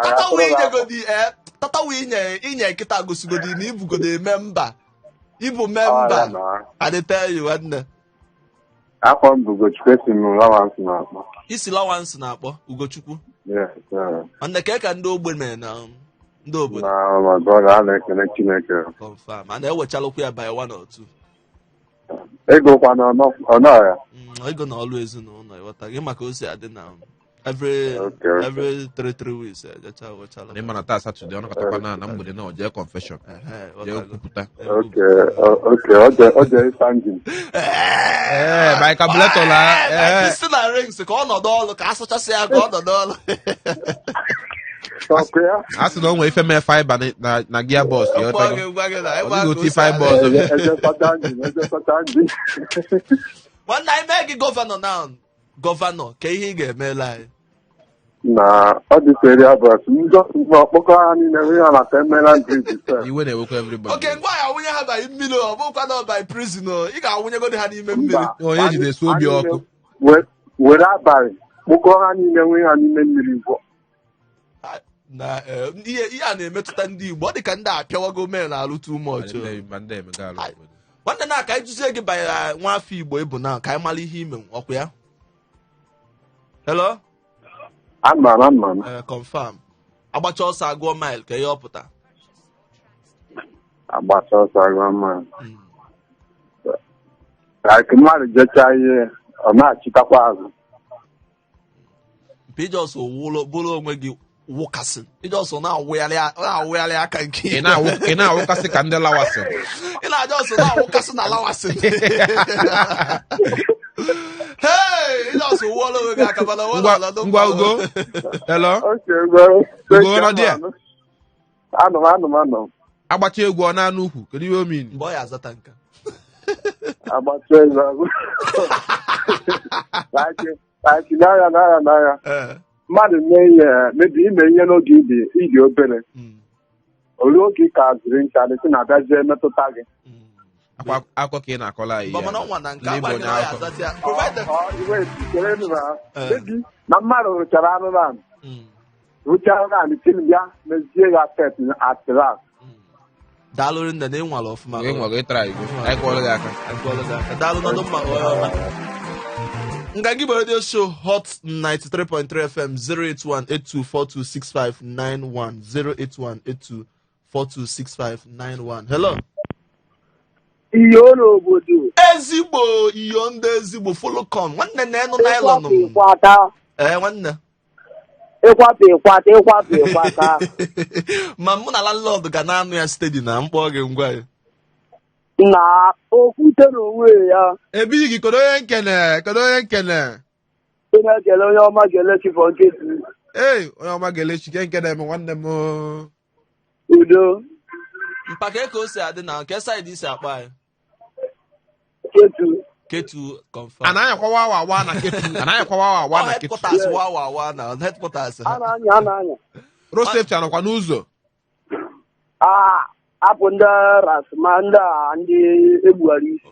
tatao inyegodi, eh tatao inye inye nkịta gosigodi na ibugodi member, ịbụ member. Ọya na. I dey tell you, nwanne. Afọ m bụ Ugochukwu, esi m Lawansi na-akpọ. Isi Lawansi na-akpọ, Ugochukwu? Yes, sir. Nwanne, ka ndị ogbe mere na ndị obodo? Na my brother, a na-ekele Chineke. Confirm, a na-ewechalụkwa ya by one or two. Ego kwa na ọnọ ya. Ego na ọlụ ezinụlọ, ịghọta gị maka o si adị na every Okay. every 3 weeks ejecha wechalụ. Na ịma na taa Satọde, ọ nọkọtakwa na mgbede na o jee confession. Ehe, jee ịghọtago. kwupụta. Okay, okay, ọ je ịsa engine. Ee, bicarbonate la. Ee. Si na rings ka ọ nọdụ ọlụ, ka asụchasị ya ka ọ nọdụ ọlụ. Ọkụ ya? A sị na o nwee ife mee fiber na gearbox ya. Gwa ọtago gị, gwa gị na ọ ebe dịghị a ka otu o si ife adị. ọzọ. Eje sacha engine, eje sacha engine. Nwanne anyị, mee gị gọvanọ na gọvanọ, ka ihe ị ga-emela anyị? Na ọ dị area bus. Njọ ọkpọkọ ha niile nwere ya na Mainland Bridge sef. Iwe na-ewekwa everybody. Oke ngwa ya awụnye ha by mmiri, ọ bụkwa na ọ by prison o. Ị ga-awụnyegodi ha n'ime mmiri. Mba. Onye jide esu obi ọkụ. Were abalị kpụkọọ ha niile nwee ha n'ime mmiri gwọ. Na ihe a na-emetụta ndị Igbo, ọ dị ka ndị a apịawago men alụ too much o. Ma ndị emega alụ obodo. Nwanne, na ka anyị jụzie gị banyere nwa afọ Igbo ịbụ na ka anyị mara ihe ime ọkwa ya. Hello? Ama m, ama m. Confirm, agbacha ọsọ agụọ mile, ka ihe ọ pụta? Agbata ọsọ agụọ mma. Like mmadụ jechaa ihe, ọ na-achịtakwa azụ. Mpe ije ọsọ bụrụ onwe gị wụkasị, ije ọsọ na-awụgharị aka nke Ị na-awụkasị ka ndị lawasị. Ị na-aja ọsọ na-awụkasị na lawasị. Hey, ije ọsọ wụọla onwe gị aka, mana onwe Ngwa. ọnọdụ. Ngwa, Ugo, hello. Okay, well, Ugo, nọ there? Anọ m, anọ m, anọ m. Agbacha egwu ọ na-anụ ukwu, kedu ihe o mean? Mgbe ọ ya azata nka. Agbata ego azụ. Like n'agha, n'agha, n'agha. Mmadụ mee ihe, mebi ime ihe n'oge ịdị obere. Olee oge ị ka ziri ncha dị na abịazie metụta gị? Akwa akọ ka ị na-akọla anyị Mgbe ya. mana ọnwa na nke Ndị Igbo agba gị na ọ ya onye akọ. azata ya, provided Ọ, wait, chere nụ na mebi na mmadụ rụchara arụrụ ahụ, rụchara arụrụ ahụ, tin bịa mezie ya set at last. Daalụ nne na ịnwale ọfụma. Ị nwere ịtara igbo, anyị kwọrọ gị aka. Anyị kwọrọ gị aka. Daalụ, nọdụ mma, onye ọma. Nganga Igbo Radio Show, Hot 93.3 FM, 08182426591, 08182426591. Hello. Iyo n'obodo. Ezigbo iyo, ndị ezigbo folocom, nwanne na enu nylon Ịkwapụ m. ịkwata. Ee, nwanne. Ịkwapụ ịkwata, ịkwapụ ịkwata. Ma mụ na landlord ga na-anụ ya steady na mkpọ gị ngwa ya. Na okwute n'onwe ya. Ebighị kedu onye nkene, kedu onye nkene? Ị na-ekele onye ọma ga-elechi fọ nketu. Ee, onye ọma ga-elechi ke nkene m nwanne m. Udo. Mpaka ka o si adị na nke side isi akpọ anyị. Ketu. Ketu confirm. A na-anyakwa wawa awa na Ketu, a na-anyakwa wawa awa Ọ na Ketu. headquarters wa wa wa na headquarters A ha. na-anya, a na-anya. Road safety anọkwa n'ụzọ? A apụ ndị rasma ndị a ndị egbughara isi.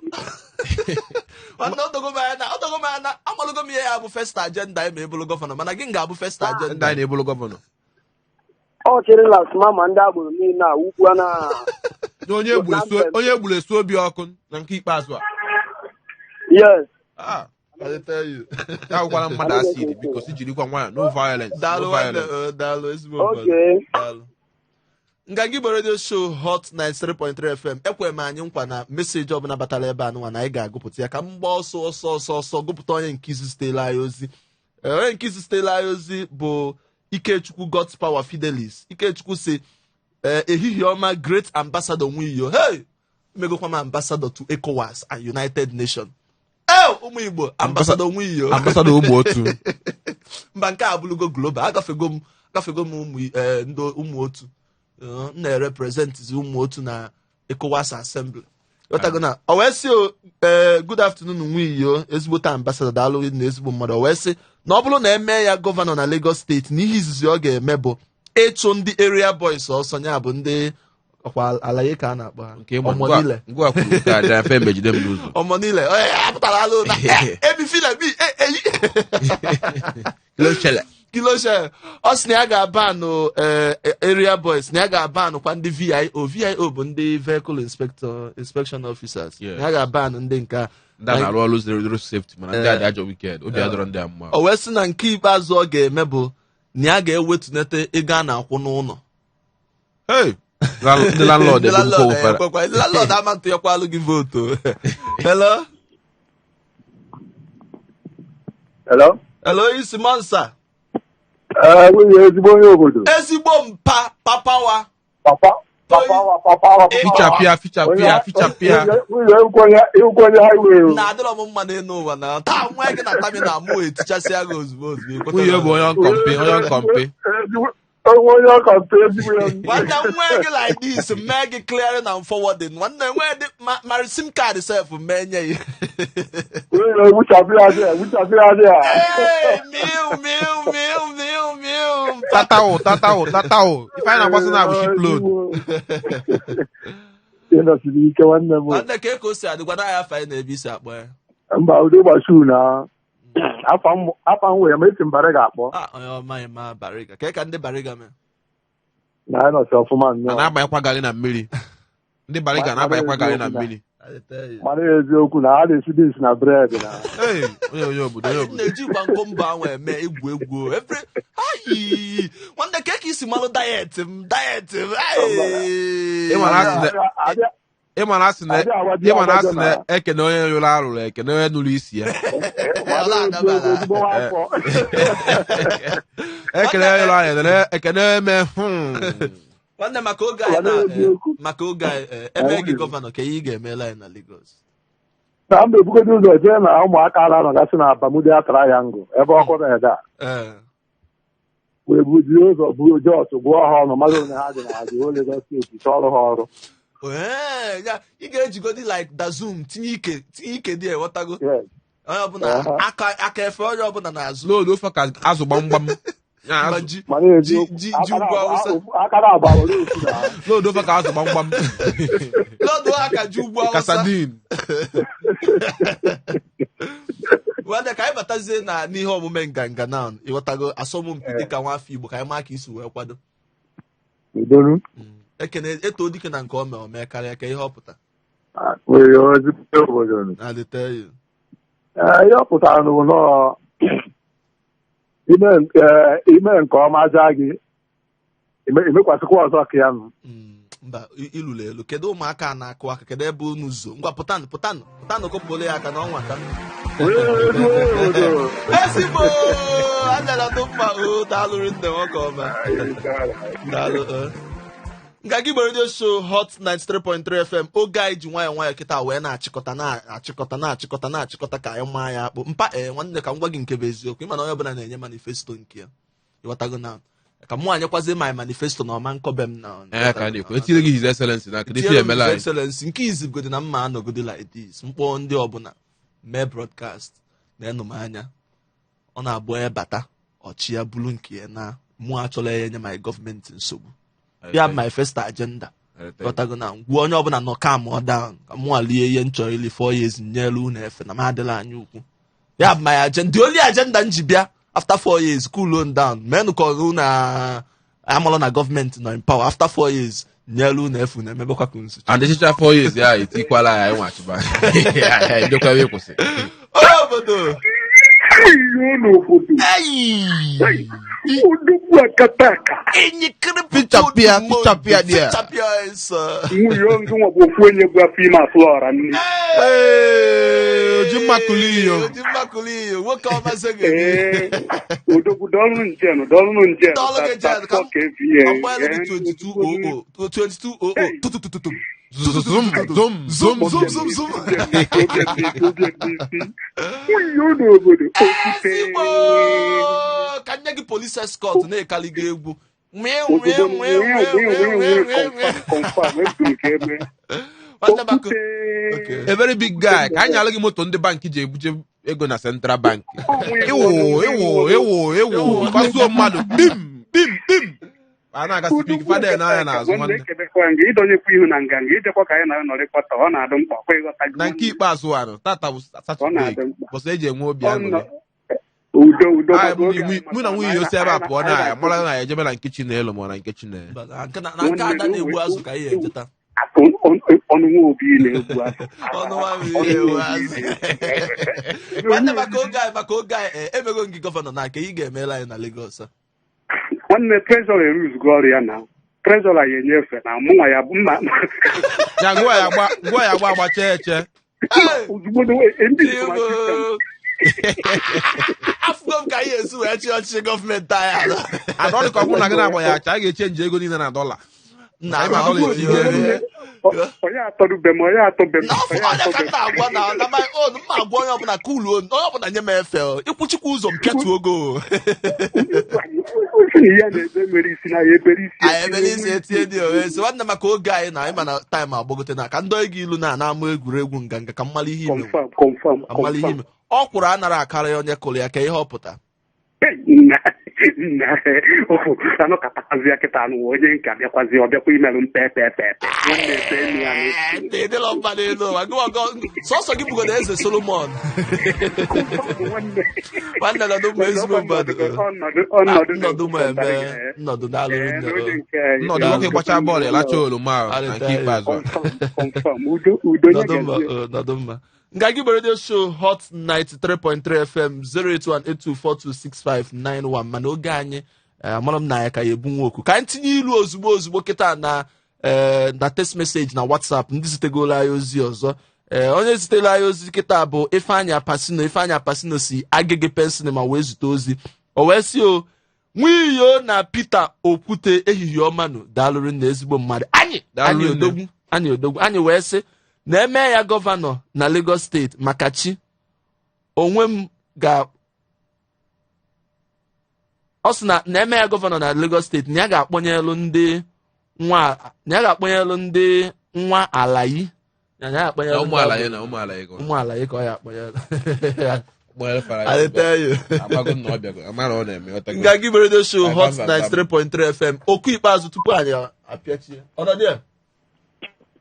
Nwanne, odogo m anya na odogo m anya na amalụgo m ihe ya bụ first agenda anyị ma ị bụrụ gọvanọ, mana gị ga-abụ first ndị agenda. anyị na-ebulu gọvanọ. Ọ chịrị lasma ma ndị agboro niile a ukwu a na Na onye egburu esu, onye egburu esu obi ọkụ na nke ikpeazụ a. Yes. Ah, I tell you. ya agwụkwala mmadụ acid, biko si jirikwa nwayọ, no violence, no Daalụ nwanne, violence. daalụ ezigbo mmadụ. Okay. Daalụ. Nganga Igbo Radio Show, Hot 93.3 FM. Ekwere m anyị nkwa na message ọbụla batara ebe a nụnwa na anyị ga-agụpụta ya. Ka m gbaa ọsọ ọsọ ọsọ ọsọ gụpụta onye nke izu zitela anyị ozi. Onye nke izu zitela anyị ozi bụ Ikechukwu God's Power Fidelis. Ikechukwu si, ehihie ọma, great ambassador Nwiyo. Hey, emegokwa m ambassador to ECOWAS and United Nations. Ee, ụmụ Igbo, ambassador Nwiyo. Ambassador ụmụ otu. Mba, nke a abụrụgo global. Agafego m, agafego m ụmụ ndị ụmụ otu. M na-erepresentizi ụmụ otu na ECOWAS Assembly. Ghọtago na o wee sị o, good afternoon Nwiyo, ezigbote ambassador, daalụ na ezigbo mmadụ. O wee sị na ọ bụrụ na eme ya gọvanọ na Lagos steeti, na ihe izizi ọ ga-eme bụ ịchụ ndị area boys ọsọ, ya bụ ndị ọkwa alaye ka a na-akpọ ha. Nke ịma ọmọ niile. Ngwa kwuru ka aja mfe mejide m n'ụzọ. Ọmọ niile apụtara alụ na ebi file bi eyi. Kilo chele. Kilo share. Ọ sị na ya ga-abanụ area boys, na ya ga-abanụ kwa ndị VIO. VIO bụ ndị vehicle inspector, inspection officers. Na ya ga-abanụ ndị nke a. Ndị a na-arụ ọrụ zero zero safety, mana ndị a dị ajọ wicked, obi adọrọ ndị a mma. O wee sị na nke ikpeazụ ọ ga-eme bụ na ya ga-ewetunete ego a na-akwụ n'ụlọ. Hey! Ndị landlord Ndị egbukwa landlord ụfara. ekwekwa. Ndị landlord ama ntụnyekwalụ gị vootu. Hello? Hello? Hello, isi Monsa. Ee, nwunye ezigbo onye obodo. Ezigbo mpa papawa. Papa, papa wa, papa wa, papa wa. Fichapịa, fichapịa, fichapịa. Nwunye ịhụkwa onye highway. Na adịrọ m mma n'elu ụwa na taa nwa gị na terminal mụ etichasịa gị ozugbo ozugbo. Ekwetara Nwunye m. bụ onye nkọmpe, onye nkọmpe. Onwe onye ọkọmpe ezigbo ya. Nwanne, nwa gị like this mee gị clearing and forwarding. Nwanne, nwe dị ma sim card sef mee nye ya. Nwunye egbuchapịa dị, egbuchapịa dị a. Hey, miu miu miu miu miu. Tatawo, tatawo, tatawo. Ife anyị na-agbasa na abụ shipload. Ịnọsiri ike nwanne m. Nwanne, ka o si adịkwa na ya afa anyị na ebe isi akpọ ya. Mba, ụdị gbashu na afa m, afa m wee ma esi mbara ga-akpọ. Ah, onye ọma anyị ma Bariga. Ka ndị Bariga mee. Na anyị nọsi ọfụma A nnọọ. na-agbanyekwa garị na mmiri. Ndị Bariga na-agbanyekwa garị na mmiri. I tell you. Mana eziokwu na a na-esi beans na bread na. Hey, onye onye obodo, onye Anyị obodo. na-ejikwa nkomba ahụ eme egwu egwu every ayi. Nwanne, ka isi malụ diet m, diet m ayi. Ị mara asị na ị mara asị na ị mara asị na ekene onye rụrụ arụrụ, ekene onye nụrụ isi ya. Ezigbo afọ. Ekene onye rụrụ arụrụ, ekene onye mee. Nwanne, maka oge anyị na maka oge anyị, eme gị gọvanọ, ka ihe ị ga-emela anyị na Lagos? Na mba, ebugodo ụzọ jee na ụmụaka ala nọgasị na Bermuda Triangle ebe ọkụ na-ede a. Wee buzie ụzọ buru Jos gụọ ha ọnụ mmadụ onye ha dị na adị o Lagos steeti chọọrọ ha ọrụ. Ee, ya ị ga-ejigodi like dazum tinye ike, tinye ike dị, ghọtago? Yes. Onye ọbụla aka aka efe onye ọbụla n'azụ. Load ofe ka azụ gbamgbam. Ya Mba, azụ. ji Mana ji eziokwu ji ji ugwu Awụsa. aka na-agba were ofu na Load ofe ka azụ gbamgbam. Lọdụ aka ji ugwu Awụsa. Kasadin. Nwanne, ka anyị batazie na n'ihe omume nganga na ịghọtago asọmpi dịka nwafọ Igbo, ka anyị maa ka isi wee kwado. Udonu. Ekene eto dike na nke o mee ome karịa ka ihe ọ pụta. Wee ezigbo obodo nụ. Na I tell you. Ee, ihe ọ pụtara n'ụ nọọ ime ime nke ọma zaa gị imekwasịkwa ọzọ ka ya nụ. Mba, ilulu elu. Kedu ụmụaka a na-akụ aka? Kedu ebe unu zo? Ngwa, pụtanụ, pụtanụ, pụtanụ, kụpụrụ ya aka n'ọnwa ka Wee ezigbo obodo. Ezigbo anyara dị mma o. Daalụ rinne, nwoke ọma, daalụ. Nganga Igbo Radio Show, Hot 93.3 FM. Oge anyị ji nwayọọ nwayọọ kịta wee na-achịkọta, na-achịkọta, na-achịkọta, na-achịkọta ka anyị maa ya akpụ. Mpa, ee, nwanne, ka m gwa gị nke bụ eziokwu. Ịma na onye ọbụla na-enye manifesto nke ya, ịghọtago? Na ka mụ anyekwazie my manifesto na ọma nkọbe m na Ee, ka a na-ekwu etiri gị His Excellency na kedu ife Tinyere m emela His anyị? Excellency nke izigodi na mma anọgodi like this, mkpọ ndị ọbụla mee broadcast na-enụ m anya. Ọ na-abụ onye bata ọchị ya bulu nke ya, na mụ achọla ya enye my gọọmenti nsogbu ya. My first agenda, ghọtago, na ngwa onye ọbụla nọ calm ọ down ka mụ alie ihe nchọ ili 4 years nyelu unu efe na m adịla anya ukwu. Ya bụ my agenda, the only agenda m ji bịa. After 4 years, cool on down, menụ ka ọ na amalụ na gọọmenti nọ in power. After 4 years, nyelu unu efu na emebekwa ka nsu. And echicha 4 years ya etikwala ya, anyị nwachịba ndokwa ebe kwụsị. Onye obodo. Ihe n'obodo. Eyi! Odogwu akataka. Fichapịa, fichapịa dị a. Fichapịa nsọ. Nwunye ngị nwa bụ ofu onye bụ afọ ime afụlọra nne. Ee, oji mmakụli iyo. Oji mmakụli iyo, nwoke ọma sege. Ee, odogwu, dọlụ njen, dọlụ njen. Dọlụ gị njen, ka kVA. Ọgbanyelụ gị 2200 2200 tututututum. Zum zum zum. Zum zum zum. Nwunye n'obodo okwute. Ezigbo ka nye gị police escort na-ekali gị egwu nwee nwee Ozugbo nwee nwee nwee nwee nwee nwee. Confirm, eburu ka ebe. Nwanne maka Okwute. Okay. A very big guy ka anyị alụ gị moto ndị bankị ji ebuje ego na Central Bank. Ịwụ ịwụ ịwụ ịwụ kwasuo mmadụ bim bim bim, a na-agasị pik fadel n'anya n'azụ nwanne. Ekedekwa nga ịdọnyekwa ihu na nganga ijekwa ka anyị na-anọrịkọta, ọ na-adụ mkpa kwa, ịghọta gị? Na nke ikpeazụ anụ tata bụ Ọ Satọde na-adị mkpa. bọsụ eji enwe obi aṅụrị. Udo, udo. Anyị maka oge anyị mụ na nwunye ya osi ebe a pụọ na ya mara na ya ejebe na nke Chinelo ma ọ na nke Chinelo. Mba, na nke na nke ada na-egbu azụ ka anyị ejeta. Atụ ọnụ nwa obi na-egbu azụ. Ọnụ nwa obi na-egbu azụ. Nwanne, maka oge anyị, emego m gị gọvanọ na nke ị ga-emela anyị na Lagos a. Nwanne, treasurer eruzugo ọrụ ya, na treasurer ya enyefe na mụnwa ya bụ mma. Ya ngwa ya gba ngwa ya gba agbacha eche. Ozugbo ndị Igbo. Afụgo m ka anyị esi wee chị ọchịchị gọọmenti anyị ala. Ada ọ dị ka ọ bụrụ na gị na-agba ya acha, a ga-echenji ego niile na dọla. Na Anyị ma dọla etinye ego. Onye atọrube m, onye atọbe m. N'afọ Onye ọnya ka atọbe m na-agwa na my own mma agwa onye ọbụla kuluo, onye ọbụla nye m efe o. Ịkwụchikwa ụzọ m pịatuo ogo. M si na ihe na-ebe nwere isi na ya ebere isi. Anyị ebere isi etinye dị owe so. Nwanne, maka oge anyị na anyị ma na time agbagote na ka ndị gị ilu na na-ama egwuregwu nganga ka mmali ihe ime. Confirm, confirm. Ka mmali ihe Confirm. ime ọ kwụrụ anara akara onye kụrụ ya ka ihe ọ pụta. Nna nna, anọkọtakwazi ya kịta anụ onye nka bịakwazi, ọ bịakwa imerụ m pepepepe, nwanne, ete enu ya. Ee, ndị ịdịlọ mba n'elu ụwa. Sọsọ gị bụgodo eze Solomon. Nwanne. Nwanne, nọdụ mma, ezigbo mmadụ. Ọnọdụ, ọnọdụ. Nnọdụ ma eme nnọdụ na-alụrụ Ee, nne. n'oge nke anyị. Nnọdụ nwoke gbachaa bọọlụ ịlacha oroma ahụ na nke ikpeazụ a. Confirm, confirm. Udo, udo nye. Nọdụ mma. Gazie. Nọdụ mma. Nganga Igbo Radio Show, Hot 93.3 FM, 08182426591. Mana oge anyị, amara m na ya ka ya ebu nwa oku ka anyị tinye ilu ozugbo ozugbo kịta na na text message na WhatsApp. Ndị zitegolo anyị ozi ọzọ, onye zitere anyị ozi kịta bụ Ifeanyị Apasino. Ifeanyị Apasino si Agege Pensinema wee zute ozi. O wee sị o nwiyo na Peter Okwute, ehihie ọmanụ, daalụrụ nna, ezigbo mmadụ anyị. Daalụ Anyị nne. odogwu anyị, odogwu anyị wee sị na eme ya gọvanọ na Lagos steeti maka chi onwe m ga ọ sị na na eme ya gọvanọ na Lagos steeti, na ya ga-akpọnyelu ndị nwa, na ya ga-akpọnyelu ndị nwa alayi na ya Na ga-akpọnyelu ụmụ ala ya na ụmụ ala ya ụmụ alayi ka ọ ya akpọnyelu. Kpọnyere fara I tell you. Amago na ọ bịago, amara ọ na-eme ọtago. Nganga Igbo Radio Show, Bam, Hot bam, bam. 93.3 FM. Okwu ikpeazụ tupu anyị apịachie ọnọdụ ya.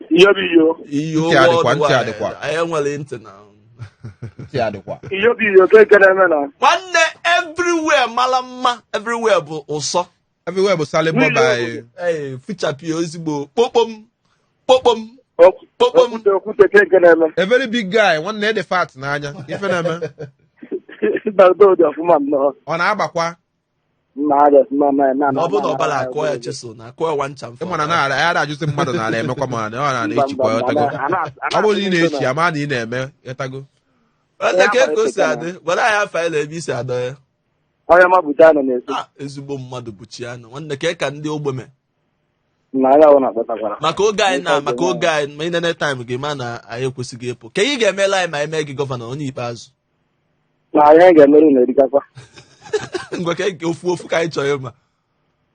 Ihe bụ iyo. Iyo. Ntị adịkwa, ntị worldwide. adịkwa. Anyị enwere ntị na Ntị adịkwa. Ihe bụ iyo ka ekele eme na. Nwanne, everywhere mara mma, everywhere bụ ụsọ. Everywhere bụ salị bọba anyị. Ee, fichapụ ezigbo kpokpom kpokpom kpokpom. Okwute, okwute ka ekele eme. A very big guy, nwanne, ede fat n'anya ife na-eme. Daldo dị ọfụma nnọọ. Ọ na-agbakwa. Nna adị ọfụma na na Na ọ bụrụ na ọbara akụọ ya cheso na akụọ ya nwancha mfe. Ịma na na ya na-ajụsị mmadụ n'ala emekwa ma na ọ na-echikwa ya ọtago. Ọ bụrụ na ị na-echi ama na ị na-eme ịtago. Nwanne, ka ka o si adị, gwara anyị afa anyị na ebe isi adọ ya. Onye mabute anọ na-eso. Ah, ezigbo mmadụ bụ Chiano. Nwanne, ka ka ndị ogbeme. Na ya ọ na-akpọtakwara. Maka oge anyị na maka oge anyị ma ị nene time gị ma na anyị ekwesịghị ịpụ. Ka ị ga-emela anyị ma anyị mee gị gọvanọ onye ikpeazụ. Na anyị ga-emere unu erikakwa. Ngwa, ka anyị- ofu ofu ka anyị chọrọ ịma.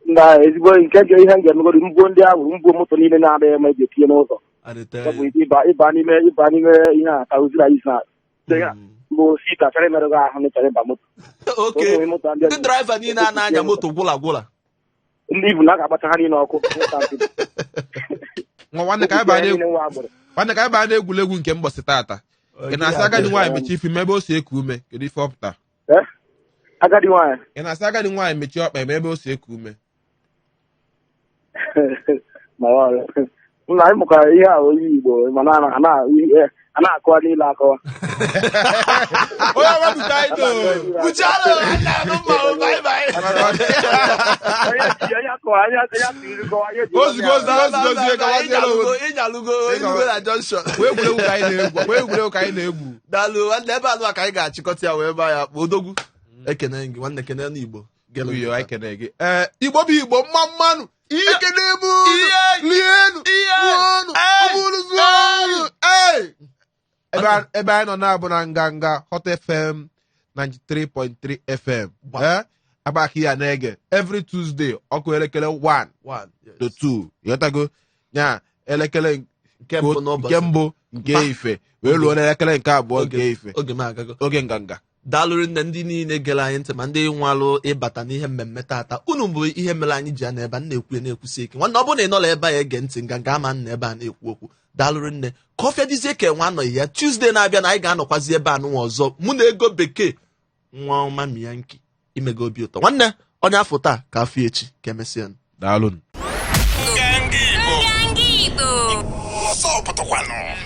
Na ezigbo nke ga ihe m ga-emegoro mgbuo ndị ahụ, mgbuo moto niile na-adịghị mma eji etinye n'ụzọ. Adịte. Ọ bụ ịba n'ime ihe a ka ozuru anyị na ya bụ seat achọrọ imerụ gị ahụ na ịchọrọ ịba moto. Oke. Ụmụ moto ndị Ndị driver niile a na-anya moto gwụla gwụla. Ndị ibu na a ga-agbacha ha niile ọkụ. Nwa nwanne, ka anyị baa Niile n'egwu nwa agbụrụ. Nwanne, ka anyị baa n'egwuregwu nke mbọsị tata. Ị na-asị agadi nwaanyị mechie ife ime ebe o si eku ume, kedu ife ọ pụta? Eh? Agadi nwaanyị. Ị na-asị agadi nwaanyị mechie ọkpa ime ebe o si eku ume. Ma ọ nna anyị mụkwara ihe a onye Igbo mana a na-akọwa niile akọwa. Onye ọma bute anyị do. Buchara nwanne anụ mma o, bye bye. Onye akọwa onye atụrụ kọwa ihe ji. Ozugbo ozugbo ozugbo ozugbo gawaziere onwe gị. Ịnyalugo ịnyalugo na junction. Wee egwuregwu ka anyị na-egwu, wee egwuregwu ka anyị na-egwu. Daalụ nwanne, ebe anụ a ka anyị ga-achịkọta ya wee baa ya kpọ odogwu. Ekene gị nwanne, kene n'Igbo. Gelu. Uyo, anyị kene gị. Ee, Igbo bụ Igbo, mma mmanụ, ekene m unu. Ihe. Lienu. Ihe. Ṅụọnụ. Ee. Ọbụrụ zụọnụ. Ee. Ebe anyị nọ na-abụ na Nganga Hot FM 93.3 FM. Ee, abaka ya na-ege every Tuesday ọkụ elekere 1 One, yes. to 2, ịghọtago ya, elekere Nke mbụ n'ụbọchị. nke mbụ nke ife wee ruo n'elekere nke abụọ nke ife. Oge m agago. Oge nganga. Daalụrị nne, ndị niile gere anyị ntị ma ndị nwalụ ịbata n'ihe mmemme tata. Unu bụ ihe mere anyị ji anọ ebe a na-ekwu ya na-ekwusi ike. Nwanne, ọ bụrụ na ị nọla ebe a ege ntị, nganga ama nna ebe a na-ekwu okwu. Daalụrị nne, ka ọ fịadizie ka enwe anọghị ya. Tuesday na-abịa na anyị ga-anọkwazi ebe a nụnwa ọzọ, mụ na ego bekee nwa ọma mịa nki imego obi ụtọ. Nwanne, onye afọ taa ka afọ echi, ka emesịa. Daalụ. Nganga Igbo. Nganga Igbo. Ọsọ pụtakwanụ.